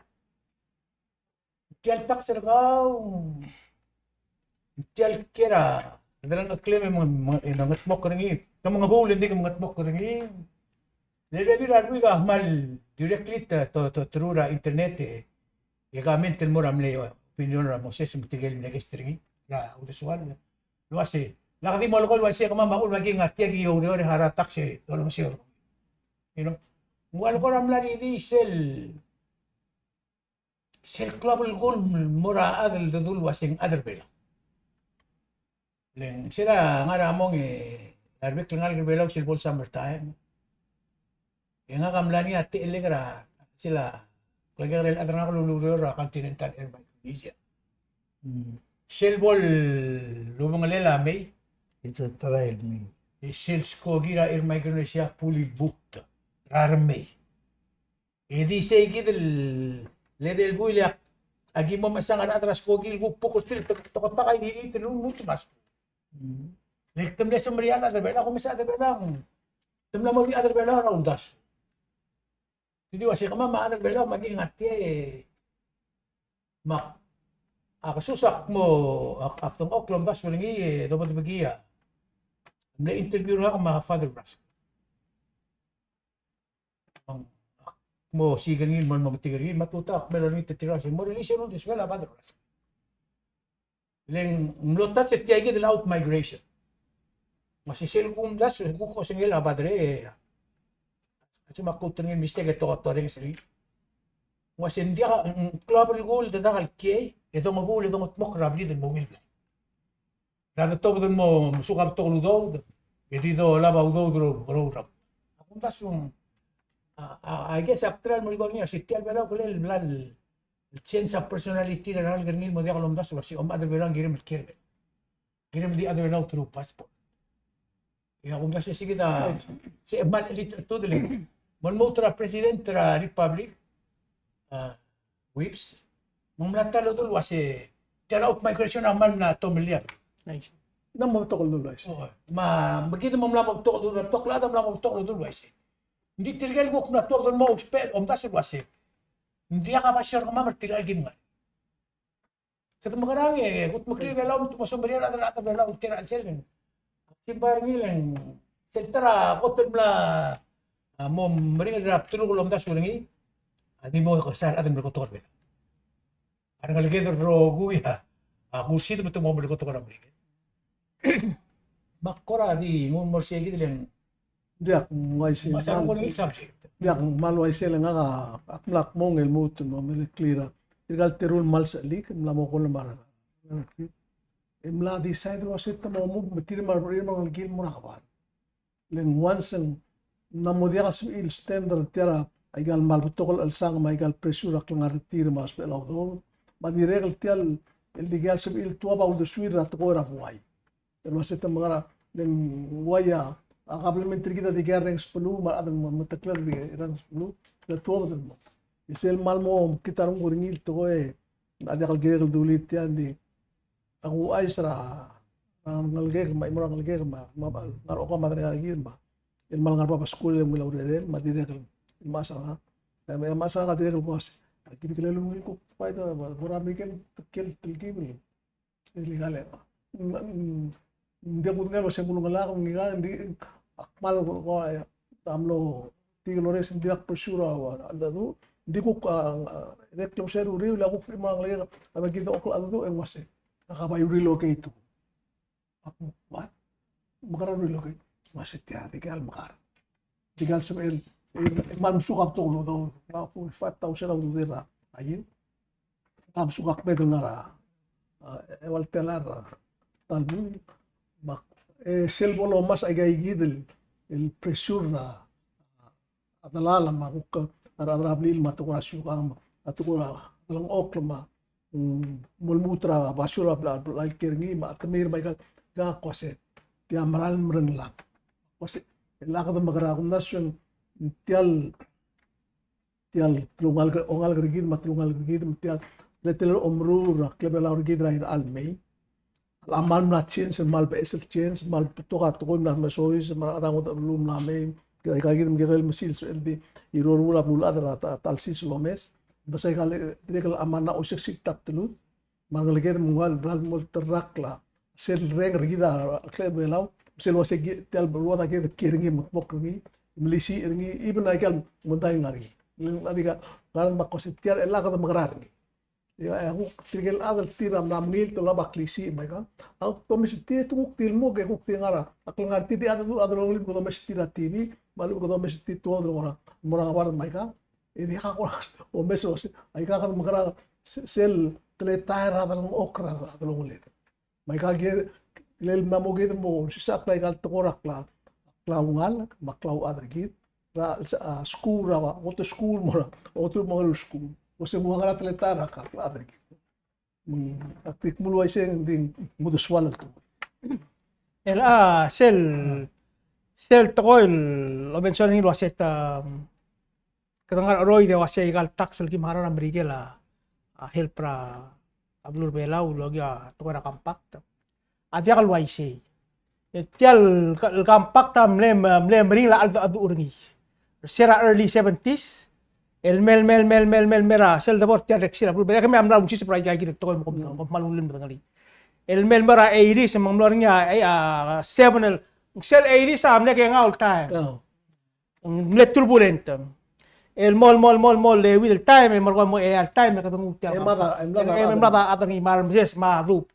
Tia el tax er kau, tia el kiei er a delengcheklem e meng-, meng-, e mengetmokl er ngii, te mengebuul e ng di ke mengetmokl er ngii. Le bebil er a rebuik a kmal directly te, te, te, through er a internet e, e comment el mo er a mle opinion er a Moses me tirke el mle guest er ngii er a uldesuel el uasei, lak di molekoi el uasei kemam a uchul me aki ngar tia ki oureor e harau a tax e dolengeseu. You know? Ng ua le kora mla di di sel sel klou a belkul el mo er a chad el dedu el uasei ng chad er a Belau. Le ng sel a ngar er a mong e a rebek el ngalek er a Belau sel bo el summer time. E ngak a mla er ngii a techellek er a sel a klekekerei el chad er ngak el ulureor er a Continental Air Micronesia. Mm. Sel bo el ubengelel a mei. It's a trial mei. E sel skoki er a Air Micronesia fully booked er a remei. E di sei kid el, le di el buil e ak Aki mo mechesang a rechad er a skoki el kuk bo er tir el toketak a iriid el lmuut el mo er a skuul. Le te mle semeriar a rechad er a Belau, kom mesa a rechad er a Belau. Te mla mo di a rechad er a Belau er a uldasu. Te di ua se kemam a rechad er a Belau me aki ngar tia e, me a kesus a kmo, ak, ak dengchokl el omdasu er ngii e dobedebekii a mle interview er ngak me a Father Rusk. Ak mo siik er ngii el mo, mo metik er ngii, me a tutau ak mle olengit er tir el uase mo release er a uldesuel a Father Rusk. Le ng mlo touch er tia kid el outmigration. Me se sel kumdasu, kuk osengel a padre, e, a se me ak quote er ngii el mistake e te, te orrenges er ngii. Ng uase ng diak, ng klou a belkul el dedak el kiei, e dongebuul e dongetmokl er a blid el mo ungil blai. Er a detobed el mo mesuk a betok el udoud, e di dolab a udoud er a, er a, er a. A kumdasu, a, a, I guess ak try el merekong er ngii, a se tia el Belau a kirel el bla el change a personality er a rengalek er ngii el mo diak lomdasu el uase, om, a rechad er a Belau a kirem el kiei er a Belau. Kirem el di a rechad er a Belau through passport. E a kumdasu e se kid a, se kmal elite, elite el, mo lmuut er a president er a republic, a, Whipps, me ng mla ta el dodul el uase, tia el outmigration a kmal mla tomellii. Ng mla mo betok el dodul el uaisei. O, me, me kid a mla mo betok el dodul, betok el chad a mla mo betok el dodul el uaisei. Ng di tirke el kuk mla tuobed el mo ousbech, omdasu el uase, ng diak a basio er kemam er tirka el kim ngar. Kede mekerang e, kutmeklii a Belau, me te mo semeriar a rechad er a Belau el tir a chelsel. Simbai er ngii el, sel ta er a kot el mla, a, mo meringel er a bdeluk el omdasu er ngii, a di mo kesai a rechad el mle kotok er a Belau. A rengeleked el rokui a, a, kusid me te mo mle kotok er a Merikel. Me ak kora di nguu el mo er sei kid el, diak, ng uaisei. Me a se a kmal, kora subject. Diak, ng kmal uaisei el ngak a, ak mla kmong el lmuut el mo melekoi er tirka el teru el kmal sechelik, mla mo kol me a re. E mla decide el uase te mo move me tir me a rebechir me a rengelekir el mo er a kebar. Le ng once ng mla mo diak el sebechir el stand er tia er a, aika el kmal betok el chelsang me aika el pressure er a klengar er tir me a usbechel a udoud. Me a dirrek el tia el, el dikea el sebechir el tuab a uldesuir er a tekoi er a buai. El uase te mekera, le ng uai a, a kabelment er kid a dikea el renges beluu, me a rechad el me, meteklel a di renges beluu, le tuobed el mo. E sel kmal mo mekngit a renguk er ngii el tekoi, a diak el kirek el dulii tia, ng di, ak ouchais er a, er a rengelekek, me a chimo er a rengelekek, me a, me a, ngar er a okam a dengar er kid, me a, el kmal ngar er bab a skuul el ungil a urerel, me a dirrek el, el mechas er ngak. E, me a mechas er ngak a dirrek el kmo uase, a ki di kelel ungil kuk bai, a, bo er a Merikel, tia el telkib el, el ikal e. Ng, ng, ng di kudengei el uase ng ulengelak, ng ikal, ng di, ak kmal, ko, ko, e, a mlo, di Dolores, ng diak pressure a, a, a, a, di kuk, a, a, di klou sel uriul, a kuk, me a rengelekek, a me kid a okl a dedu, e ng uase, ak bai relocate. Ak, what? Mekera relocate? Ng uase tia, dikea el mekera. Dikea el sebechel, e, e kmal mesuk a betok el udoud, a forty-five thousand a udoud er a, a year. Ak mesuk a kbedel ngar er a, a, eua el telael er a ta el buil, me a, e, sel bo lomes aika kid el, el pressure er a, a delal me a kuk a rechad er a blil me a tekoi er a siukang me a tekoi er a delengchokl me a, mm, mo lmuut er a basio er a bla, bla el kiei er ngii me a temir me aika, aika el kmo uase tia mera el meringel. Kmo uase, e le kede mekera, kumdasu ng tia el, tia el telungalek, ongalek er kid me a telungalek er kid me tia el teletelel omeruul er a klebelau er kid er a irechar el mei. A kmal mla change, el kmal beches el change, el kmal betok a tekoi el mla mesois, me a rechad a ngodech el beluu el mla mei, aika kid me kirel mesil, el di, iroruul a beluulechad er a ta, ta el sils el omes. Ng di se aika el, dirrek el kmal mla oseksik ta el bdelud. Me a rengeleked me ng ua el bla el mo olterekokl a sel reng er kid a klebelau, sel uase ki, tia el beluad a kired el kiei er ngii, mekmokl er ngii, melisiich er ngii, even aika el mondai el ngar er ngii. Le ng, a dikea, ngar er ngii me a kmo uase tia el chad a mekera er ngii. E a kuk tirke el chad el tir a mla mengilt el oba klisiich me aika. A kuk domes er tir e te kuk di el mo, e kuk di ngar er a klengar er tir, di a dedu a delongeled me kede omes er tir er a T V, me a lechub e kede omes er tir tuobed el mo er a, mo er a ngebard me aika. E di kuk omes el uase, aika kede mekera se-, sel teletael er a delengchokl er a delongeled. Me aika kid, le mla mo kid el mo sisechakl aika el tekoi er a kla, klaungalek, me a klauchad er kid. Er a, a, skuul er a, oltobed el skuul mo er a, oltobed el mo er a skuul. Uase ng ua ngera teletael er a klauchad er kid. Mm, ak di kmo uaisei e ng di ng uldesuel el tekoi. El, a, sel, sel tekoi el omention er ngii el uase te, kede ngar er a cheroid e uase aika el tax el kim harau er a Merikel a, a, help er a beluu er a Belau el okiu a tekoi er a compact. A diak el uaisei. E tia el, el compact a mle, mle meringel a cheldecheduch er ngii. Se er a early seventies, el mei, el mei, el mei, el mei, el mei er a sel debo er tia el reksil a beluu er a Belau, e kemiu a mla ulsiseb er aika kid el tekoi me kom, kom kmal ungil el medengelii. El mei, el mei er a eighties, me ng mlo er ngii a, a seven el, sel eighties a mle kengau el taem. Ng mle turbulent. El mo, el mo, el mo, el mo, le with el time, e merekong e mo, e a time, e kede nguu tia el, e mada, e mla, e mla, a chad er ngii me a remeses me a dub.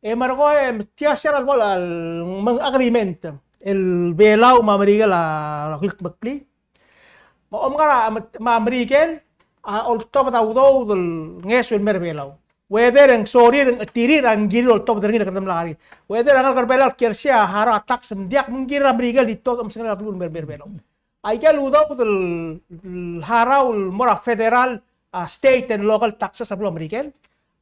E merekong e tia se er a lebo el, me ng agreement el Belau me a Merikel a lokilt mekblii. Me a omngar a, me a Merikel a oltobed a udoud el ngeso el mei er a Belau. Whether e ng sorir, e ng chetirir, a ng kirir el oltobed er ngii e kede mla er ngii. Whether a rengalek er a Belau a kiei er sei a harau a tax me ng diak, me ng kirir a Merikel el di tuobed a omsengel a beluu el mei er a Belau. Aike el udoud el harau el mo er a federal, a state and local taxes er a beluu er a Merikel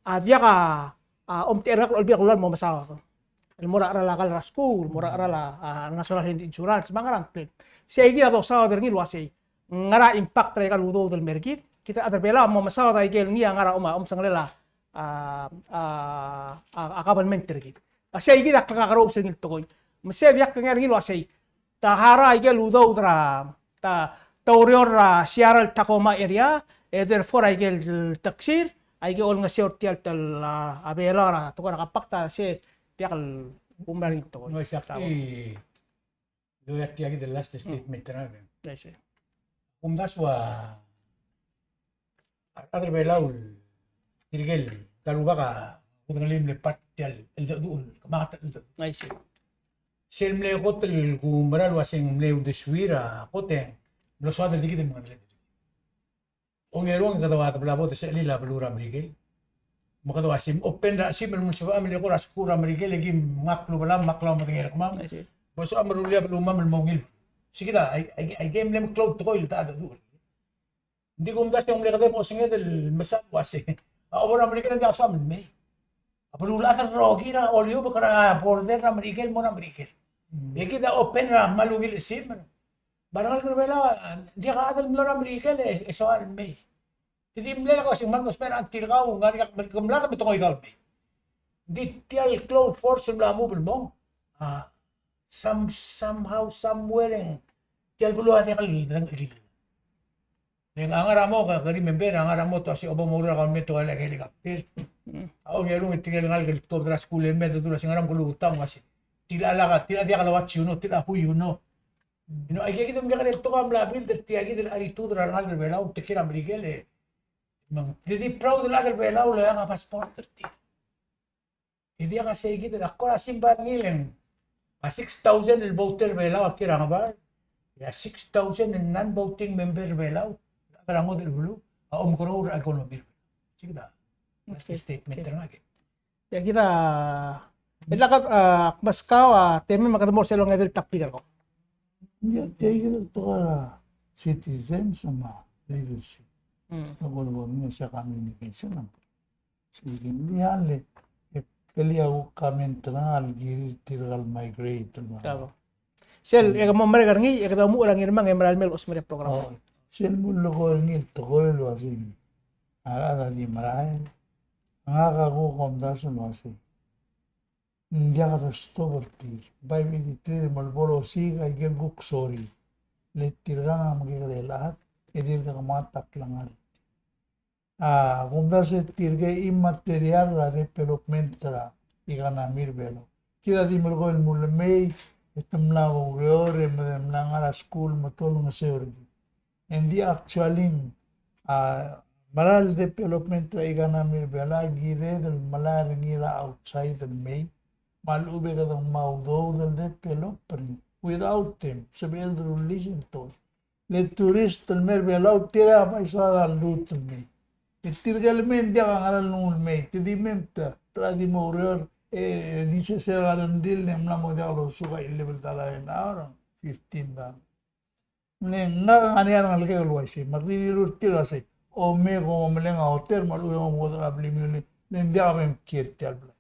a diak a, a omtechei er ngak el Olbiil er a Kelulau el mo mesaod. El mo er a cheral a kall er a skuul, el mo er a cheral a, a national health insurance, me a ngerang. Sei kid a dosaod er ngii el uasei, ngera impact er aika el udoud el mei er kid, kid a rechad er a Belau a mo mesaod aike el ngii a ngar er a, om, omsengelel a, a, a, a government er kid. A sei kid a klekakerous er ngii el tekoi. Me sei diak kengei er ngii el uasei, te harau aike el udoud er a, te, te oureor er a Seattle Tacoma area, e therefore aike el teksir, aike olengeseu er tia el, a, a Belau er a tekoi er a compact, a sei diak el kumerang er ngii el tekoi. No, exactly. Lo ua tia kid el last statement er ngak. Kumdasu a rechad er a Belau el tirke el ta el rubak a kudengelii el mle part er tia el cheldecheduch el kemanget el cheldecheduch. Sel mle kot el kumerang el uasei ng mle uldesuir a kot e ng mlo soad el di kid el mengerelled. Ongerung e kede ua de bla bo desechelil a beluu er a Merikel. Me kede ua sim open er a chim el mo sebecham el eko er a skuul er a Merikel e kim ngak el ubelam me a klou a medengei er kemam. Bo sebecham el rullii a belumam el mo ungil. Sei kid a, ai, ai, aike el mle meklou el tekoi el ta el cheldecheduch. Ng di kumdasu e ng mle kede mo osenged el mesa el uasei, a obor er a Merikel a diak soam el mei. A beluulechad el rokir a oliubek er a border er a Merikel el mo er a Merikel. E kid a open er a kmal ungil el chim. Me a rengalek er a Belau, ng diak a chad el mlo er a Merikel e, e soal el mei. Te di mle lak a uasei ng kmal mo smecher a tirkau, ng ngar er ngii a mle, ke mlad me te ngoi kau el mei. Ng di tia el klou el force el mla move el mong. A, some, somehow, somewhere, e ng tia el beluu a diak el dengcheklir. Le ng ngar er a mo, ke, ke remember, ngar er a mo te uasei bo moureor a government el ua el helicopter. A ongerung e tirke el ngalek el tuobed er a skuul el mei, te dul uasei ngar er a mo kelukutang uasei, tia el chad, tia el chad a diak el ua you know, tia el chad a who you know. You know, aike kid a mle kekerei el tekoi a mla build er tia kid el attitude er a rengalek er a Belau, te kiei er a Merikel e, me ng di, di proud el chad er a Belau el oeak a passport er tir. E diak a sei kid el, ak kora simbai er ngii el ng, a six thousand el voter er a Belau a kiei er a Ngebard, e a six thousand el non-voting member er a Belau, a ngar er a ngodech el beluu, a omekeroul er a economy er a Belau. Sei kid a, that's the statement er ngak. Ia kid a, e lak a, ak meskau a temem me kede mo er sel ongedei el topic er kau. Ia, tia kid el tekoi er a citizens me a leadership. Ng ko el bo mle se communication. Sei kid a le, e keliu a comment er ngak el kirir tirka el migrate me a. Sel, e ke mo merek er ngii, e kede omuchel er a Ngirmang e merael el mei el chosmeriar a program. Sel mulekoi er ngii el tekoi el uasei, a rechad a di merael. Ngak a kuk omdasu el uasei, ng diak de stop er tir. Bai me di tir me bo losiik aike el kuk sorir. Le tirka a mekekerei el chad, e dirk kemanget a klengar er tir. A, kumdasu e tirke a immaterial er a development er a economy er a Belau. Kid a di melekoi el mle mei, e te mla oureor, e me de mla ngar er a skuul, me te olengeseu er kid. And the actually, a, mera el development er a economy er a Belau a kired el melai er ngii er a outside el mei, me a lechub e kede ngmai a udoud el develop er ngii. Without them, sebechel el rullii sel tekoi. Le tourist el mei er a Belau, tir a bai soad a lluut el mei. E tirke el mei ng diak a ngera el nguu el mei. Te di mei me te, te di mo oureor, e di sesei a rengrir e ng mla mo diak losuk a eleven dollar an hour, fifteen dollar. Le ngak a ngar er ngii a rengelekek el uaisei, me ak di dilu er tir el uasei, omei e kom meleng a hotel me a lechub e kom okedechor a blimiu, le ng diak a bem kiei er tia el blai.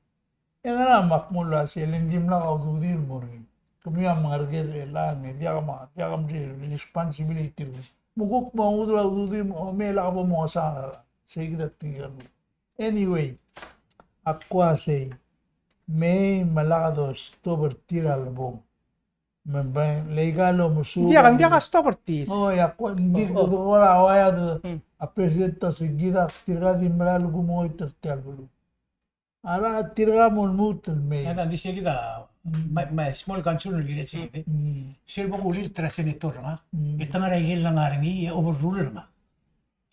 E ngera me ak mo uasei, le ng dimlak a ududir el mo er ngii. Kemiu a mengereker er chelechang, e diak me, diak me responsibility er kemiu. Me kuk mo nguu a ududir el mo, omei e lak bo mongesang er a Sei kid a tekingel. Anyway, a kua sei, mei me lak dostop er tir a lebong. Me bai, le aika el omesuub. Ng diak, ng diak a stop er tir. O, ia, kua, ng di, o, kora ua ia de, a president a se kid a tirka di mera el kumengoit er tia el beluu. A tirka a mo lmuut el mei. Ng di se kid a, my, my small concern el kirel se kid. Sel bo kulilt er a senator er ngak. E te ngar er a ikel ngar er ngii, e overrule er ngak.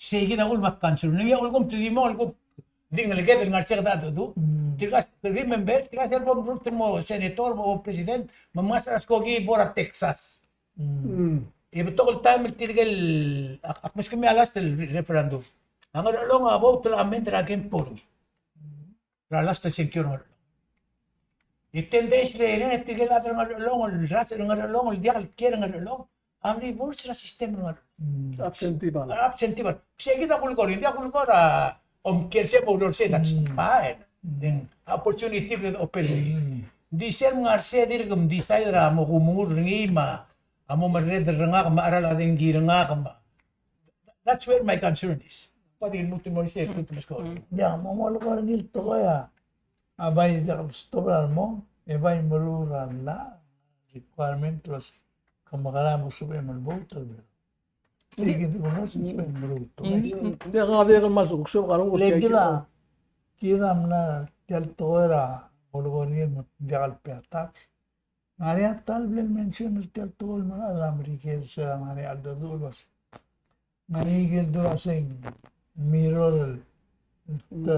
Sei kid a uchul me ak concern. Ng ua uchul me te di mo, uchul me di ngeleked el ngar er se kid a dedu. Tirka, remember, tirka sel bo mruul el mo senator, mo president, me mngasech er a skoki bo er a Texas. E betok el taem el tirke el, ak, ak meskemiu a last el re-, referendum. A Ngerchelong a vote el amend er a kempo er ngii. Er a last el sengkio er a Ngerchelong. E ten days later, e tirke el chad er a Ngerchelong, el rasech er a Ngerchelong, el diak el kiei er a Ngerchelong, a reverse er a system er a Ngerchelong. Absentee ballot. Absentee ballot. Sei kid a kulekoi, ng diak kulekoi er a omkiei er sei me a ureor er sei, that's fine. Ng opportunity el open. Ng di sel mngar er sei e dirk decide er a mo kumengur er ngii me a mo merreder er ngak me a cheral a dengki er ngak me a That's where my concern is. Kua di lmuut el mo er sei, lmuut el mo er sei. Ia, mo, mo leko er ngii el tekoi a, a bai diak el stop er a lemong, e bai meruul er a llach, requirement el uasei, ke mekerang e mo sebechem el vote el mei. Sei kid a kuk sebechem el meruul el tekoi. Ng diak, ng diak el kmal sebechem el meruul. Le kid a, kid a mla er tia el tekoi er a, mo leko er ngii el mo diak el pay a tax. Ngar er ngii a ta el bla el mention er tia el tekoi el mera el a Merikel, se er a ngar er ngii a cheldecheduch el uasei. Ngar er ngii ikel dura sei ng mirror el te,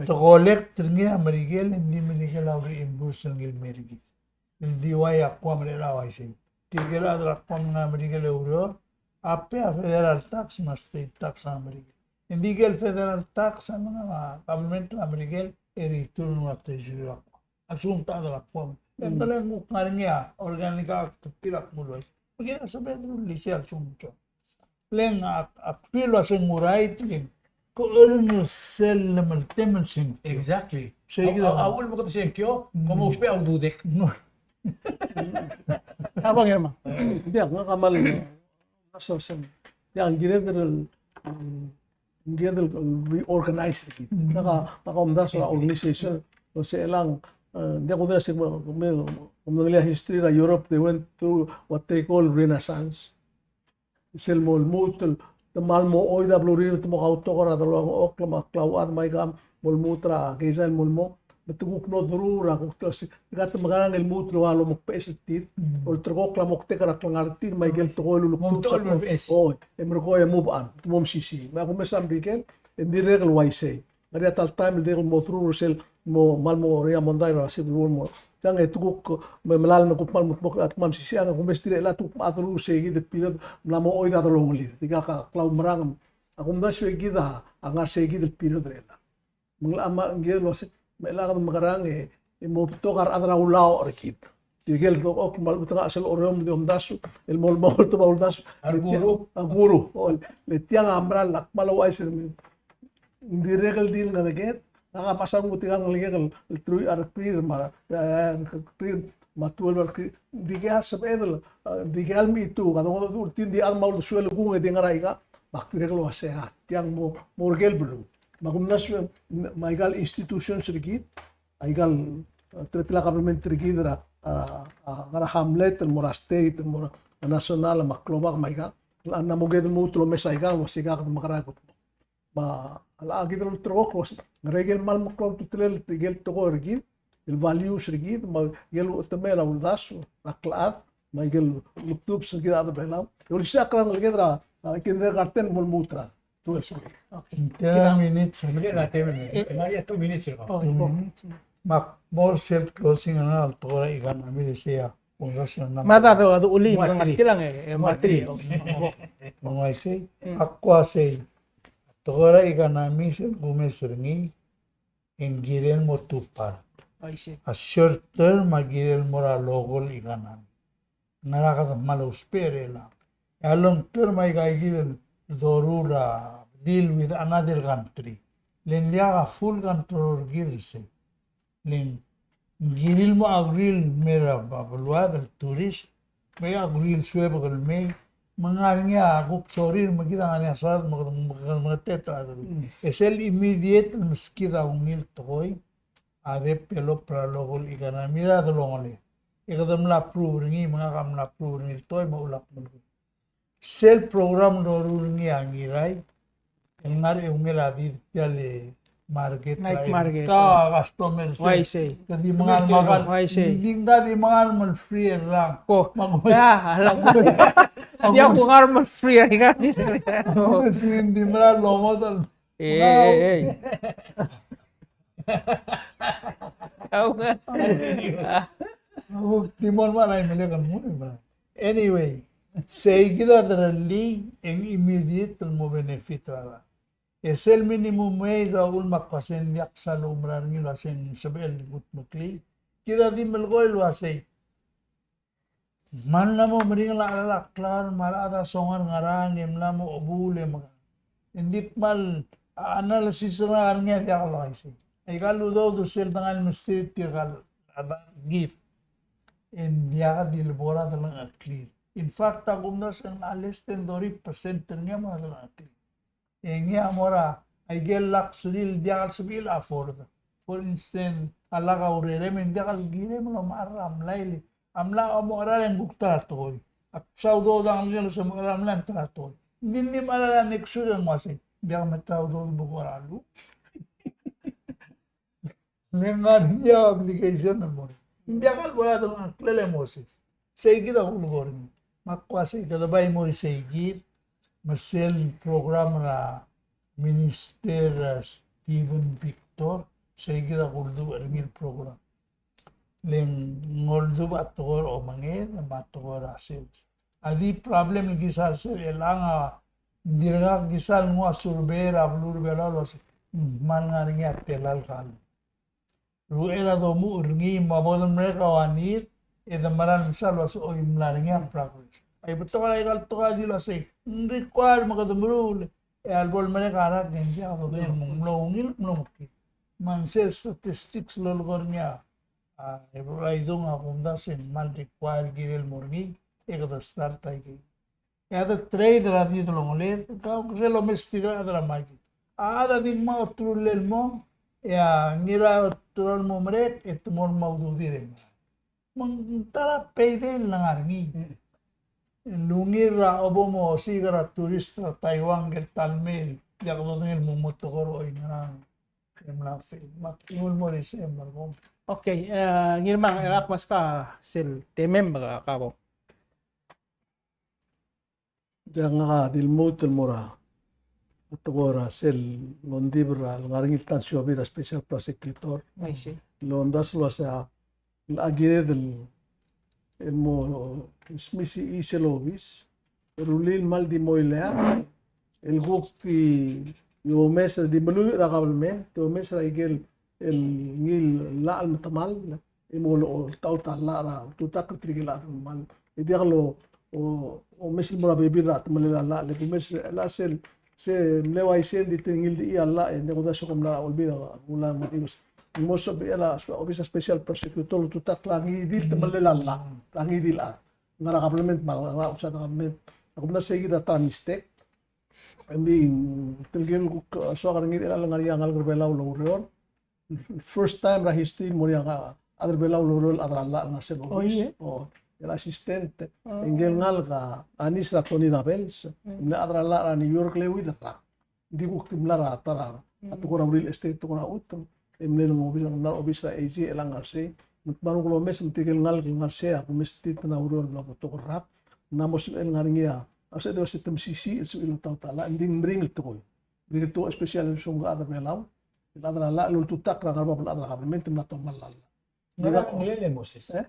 te collect er ngii a Merikel, e ng di Merikel a reimburse er ngii el mer kid. El di uai a kua merechedech a uaisei. Tirke el chad er a kua ngar er a Merikel e oureor, a pay a federal tax me a state tax er a Merikel. E ng di ikel federal tax a mla er a government er a Merikel e return er a treasury er a kua. A lsekum te chad er a kua. E ng tela ng kuk ngar er ngii a Organic Act er tir a kmo uaisei. Me kid a sebeched el release a lsekum te. Le ng ak, ak feel a se ng right le ng ko er ngii sel lemeltem el sengkio. Exactly. Sei kid a, a, a uchul me kede sengkio, kom ousbech a ududek. A bang e ma. Diak, ngak a kmal, a so se. Diak, ng kired el, ng kired el reorganize er kid. Ngak a, ngak a omdasu er a organization, el se el ng, e, diak kudengei se, me, me, me, me history er a Europe, they went through what they call Renaissance. Sel mo lmuut el, te kmal mo oid a belurir, te mo kautok er a delongchokl me a klauchad me aika, mo lmuut er a keizai el mo lmo, me te kuk mlo deruul er a kuk te, se, aika te mekerang el lmuut el ua lomekbeches er tir, olterekokl a moktek er a klengar er tir, me aike el tekoi el ulekdubech. O, e merekong e move on, te mo mesisiich. Me a kumes a Merikel, e ng dirrek el uaisei. Ngar er ngii a ta el taem el dirrek el mo deruul er sel mo kmal mo er ngii a mondai er a civil war mo. Tiang e te kuk me melalem e kuk kmal mo, mo, kmal mesisiich a kumes tirke el chad, te kuk mo deruul er sei kid el period, mla mo oid a delongelir. Tirka a klaumerang, a kumdasu e kid a ngar er sei kid el period er chelechang. Me ng locha me ng kid el uasei, me chelechang e mekerang e, e mo betok a rechad er a ulaoch er kid. Tirke el dok, ok, kmal betok a sel Oreor me di omdasu, el mo, mo, mo uldasu. A kuru. A kuru. O, le tiang a mera el ak kmal ouchais er ngii. Ng dirrek el di ngeleked, ngak a mesa ng tirka el ngelekek el, el three a rekrir me a, e, e, rekrir me a twelve a rekrir. Ng dikea sebeched el, e, ng dikea el mechitechut, a dongedecheduch er tir, ng di a rechad me a uldesuel el kung e di ngar er aika, me ak dirrek el uasei a, tiang mo, mo er ker el beluu. Me a kumdasu, me aika el institutions er kid, aika el, e, teletelel a government er kid er a, a, a, ngar er a hamlet, el mo er a state, el mo er a national, me a klobak me aika, el chad a mo kede lmuut el omes aika, el uasei aika kede mekerang e kutmokl. Me a, a, a kid el ulterekokl el uasei, ngar er a ikel kmal meklou a ultutelel, ikel tekoi er kid, el values er kid, me a ikel uchetemel a uldasu er a klechad, me a ikel lukdubs er kid a chad er a Belau. E olsisecheklii a ngeleked er a, a, kindergarten el mo lmuut er a. Ten minutes. Ten minutes. Two minutes. Me ak mo er sel closing er a tekoi er a economy el sei a. Mada do, do uli, me ngar tiang e, e, me a three. Me ng uaisei, a kua sei, a tekoi er a economy sel kumes er ngii, e ng kirel mo two part. A short term a kirel mo er a local economy. Ngera kede kmal ousbech er chelechang. E a long term aika kid el doruul a deal with another country. Le ng diak a full control er kid er sei. Le ng kirir el mo agree el mei er a beluad el tourist, me agree el suebek el mei, Me ng ngar er ngii a kuk sorir me kid a ngar er ngii a soad me kede, me kede, me kede tet er a. Mm. E sel immediate el meskid a ungil tekoi a develop er a local economy er a delongeled. E kede mla approve er ngii, me ngak a mla approve er ngii el tekoi me a ulak melekoi. Sel program el loruul er ngii a Ngirai, el ngar er a eungel a di tia el market, night market, ta, oh, customer se. Uaisei. Ke di mengal me kal. Uaisei. Di ngka di mengal me free el rang. Ko. Me ko. Ya, alang. Di a ko ngar me free a ika. Ko. Sel di mera el lomodel. Eh, eh, eh. Au ngar. Au, di mo el mera el mle kmo, mera. Anyway, sei kid a derellii e ng immediate el mo benefit er a rechad. E sel minimum wage a uchul me ak uasei ng diak sal oumerang er ngii el uasei ng sebechel el kutmeklii. Kid a di melekoi el uasei, me ng mla mo meringel a cheral a klalo me a rechad a songar er ngerang e mla mo chebuul e mekang. Ng di kmal analysis er ngii a diak el uaisei. Aika el udoud sel dengai el mesterir tirka el give. E ng diak di lebo er a delengcheklir. In fact, a kumdasu e ng less than thirty percent er ngii a mo er a delengcheklir. E ngii a mo er a ikel luxury el diak el sebechir el afford. For instance, a lak a urerem e ng diak el kirem el omechar er a mlai. A mla omochar e ng kuk ta er a tekoi. Ak sa udoud a ngelekir el se mechar er a mlai e ng ta er a tekoi. Ng di, ng di mechar er a next week e ng uasei, ng diak me ta er a udoud el bo kora luu. Le ngar er ngii a obligation el mo er ngii. Ng diak el bo er a delengcheklel e Moses. Sei kid a kulekoi er ngii. Me ak uasei kede bai mo er sei kid, me sel program er a Minister, eh, Steven Victor, sei kid a kuldubech er ngii el program. Le ng oldubech a tekoi er a omenged, me a tekoi er a sales. A di problem el kisa er sel chelechang a, ng dirkak kisa el nguu a survey er a beluu er a Belau el uasei, mm, kmal ngar er ngii a tela el kall. Ruchei er a domuchel er ngii me a bo demerek a one year, e de mera el mesa el uasei, oi, mla er ngii a progress. Ai betok er aika el tekoi a di el uasei, ng require me kede meruul, e a lebo lemerek a rak e ng diak dodengei el mlo ungil, mlo mekngit. Me ng sel statistics el lolekoi er ngii a, a, e bo er a idung a kumdasu e ng kmal require el kirel el mo er ngii, e kede start aikei. E a de trade er a di delongeled, kau ke sel omesterir a rechad er a market. A chad a di ngmai a oterulel el mong, e a Ngirai a oterul el mo merek, e te mo er ngii a ududir e mong. Me ng ta er a payday el ngar er ngii. Mm. El ungil er a obo mo osiik er a tourist er a Taiwan, ngike el ta el mei, diak dodengei el mo mo tekoi er a oingerang. E mla fail. Me ak nguu el mo er isei e merekong. Okay, eh, Ngirmang, e ak meskau sel temem me ka bo. Diak, ngak a di lmuut el mo er a tekoi er a sel longdibel er a lengar er ngii el ta el siobai er a special prosecutor. I see. Lomdasu el uasei a kired el, el mo smisichii sel obis, e rullii el kmal di mo ileakl el kuk di omes, di meluich er a kabelment, di omes er a ikel el ngii el llach el metemall, e mo oltaut a llach er a ultutakl er tirke el chad el metemall. E diak lo, o, omes el mo er a bebil er a temellel a llach, le kumes er a sel, se mle uaisei e ng di tir ngii el di chii a llach, e ng di kudasu e kom mla er a Olbiil er a Kelulau me a Merikel. Ng mo sebechel a obis er a special prosecutor el ultutakl er a ngii di el temellel a llach, er a ngii di el chad. Ngar er a kabelment me a ngar er a outside government. Ak omdasu e sei kid a ta er a mistake. Ng di, tirke el kuk soak er ngii el ngar er ngii a ngalek er a Belau el oureor. First time er a history el mo er ngii a chad er a Belau el oureor el chad er a llach el ngar er sel obis. Oh, yeah? Oh, el assistant. Oh. Ngike el ngalek a Anis er a Tony Rabels. Mm. Mle chad er a llach er a New York el euid el rak. Ng di kuk di mla er a ta er a, mm, tekoi er a real estate, tekoi er a chutem. E mle ng obis, ng mla er a obis er a AG el ngar er sei. Me te mla er a kuk lomes me tirke el ngalek el ngar er sei a kumes er tir el oureor el mla betok el rak. Ng mla mo sebechel el ngar er ngii a, a se de, se te mesisiich el sebechel el oltaut a llach, ng di meringel tekoi. Meringel tekoi, especially el soam a chad er a Belau el chad er a llach el ultutakl er a ngar er a bab el chad er a kabelment el mla tomall a llach. Ngar er a nglele, Moses. Eh?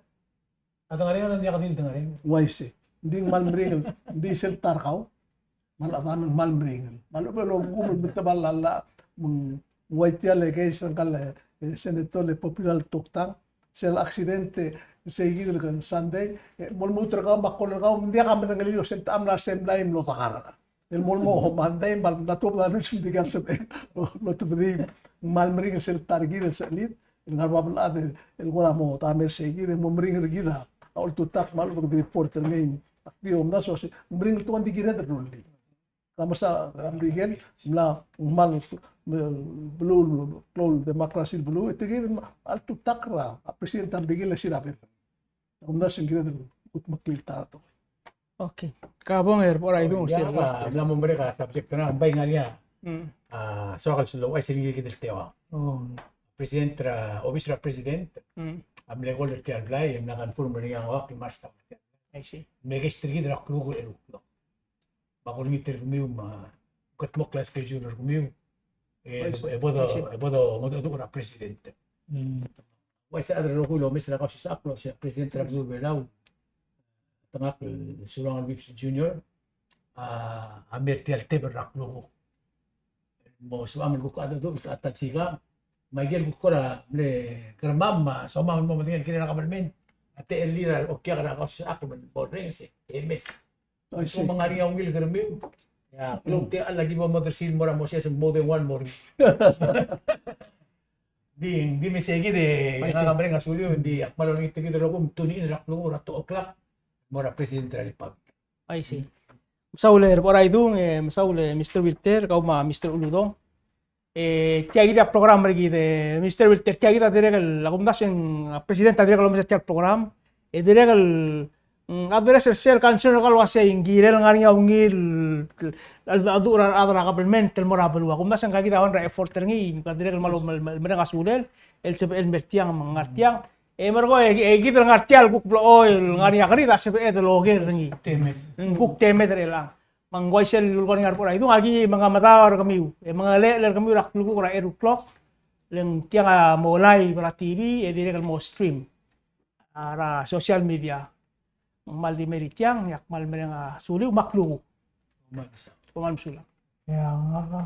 A dengar er ngii a diak di el dengar er ngii. Uaisei. Ng di ng kmal meringel, ng di sel ta er kau. Me a llach a dang, ng kmal meringel. Me a lechub e lolekoi el metemall a llach, me ng ua tia el case er ngka el, eh, senator el popular el tuktang. Sel accident, eh, sei kid el Sunday, eh, mo lmuut er kau me a call er kau, ng diak a medengelii el uasei ng techa a mla er sei el mlai e mlo degar. El mo, mo Monday, me a ltuobed a lunes me tirka el sebechel el mlo tebedii. Ng kmal meringel sel ta er kid el sechelid el ngar er a bab el chad el kora mo ta er sei kid, e mo meringel er kid a ultutakl me a lechub e kede report er ngii Ak di omdasu el uasei, ng meringel el tekoi, ng di kired el rullii. Ka mesa, a Merikel, mla, ng kmal, me, beluu, klou el democracy el beluu, e tirke el altutakl er a, a president a Merikel el siraber. Omdasu e ng kired el kudmeklii el ta er a tekoi. Okay. Ka bong e Reboraidung, ia, sel ka, mla mo merek a subject er ngak, ng bai ngar er ngii a, mm, a, soak el sel ouchais er ngii er kid el teuang. Oh. President er a, obis er a president, mm, a mle call er tia el blai, e mla confirm er ngii a ngak el mars ta. I see. Me kest er kid er a klukuk el eru el klok. Me ak olengit er kemiu me kudmokl a schedule er kemiu. E, I see. E bo do, I see, e bo do, ngodech er a president. Mm. Uaisei a chad el rokui el omes er a Kausisechakl el uasei a president er a beluu er a Belau, tengakl el Surangel Whipps Junior, a, a mei er tia el tebel er a klukuk. Mo sebecham el kuk a dedu, a ta el sikang, me aike el kuk kora mle kermam, me a somam el mo medengei el kirel a kabelment, a techellir a okiak er a Kausisechakl me bo lorrenges e mes. Aisei. Me ng ngar er ngii a ungil kermiu. Ia, klou tia el laki bo modersii el mo er a Moses, more than one more. Di, di mesei kid e, aisei, ngak a mereng a suliu, di ak kmal olengit er kid el rokui me tune in er a klukuk er a two o'clock, mo er a president er a Republic. Aisei. Mesaul e Reboraidung, e mesaul e Mister Wilter, kau me a Mister Uludong. E tia kid a program er kid e Mister Wilter, tia kid a dirrek el, a kumdasu e ng, a president a dirrek el omes er tia el program, e dirrek el, mm, address er sel concern er kau el uasei ng kirel ngar er ngii a ungil el, el, el, el, a rechad er a kabelment el mo er a beluu. A kumdasu e ng ka kid a one er a effort er ngii, me ka dirrek el kmal, kmal, kmal mereng a sulel el sebechel el mer tiang me ng ngar tiang. E merekong e, e kid el ngar tia el kuk blechoel ngar er ngii a kerid a sebeched el oker er ngii. Temed. Ng kuk temed er chelechang. Me ng uaisei el lulekoi er ngii a Reboraidung, aki mengemedaol er kemiu, e mengelechel er kemiu er a klukuk er a eru el klok, le ng tiang a mo live er a T V, e dirrek el mo stream er a social media. Me ng kmal di mei er tiang, e ak kmal mereng a suliu me a klukuk. Kom kmal mesulang. Ia, ngak a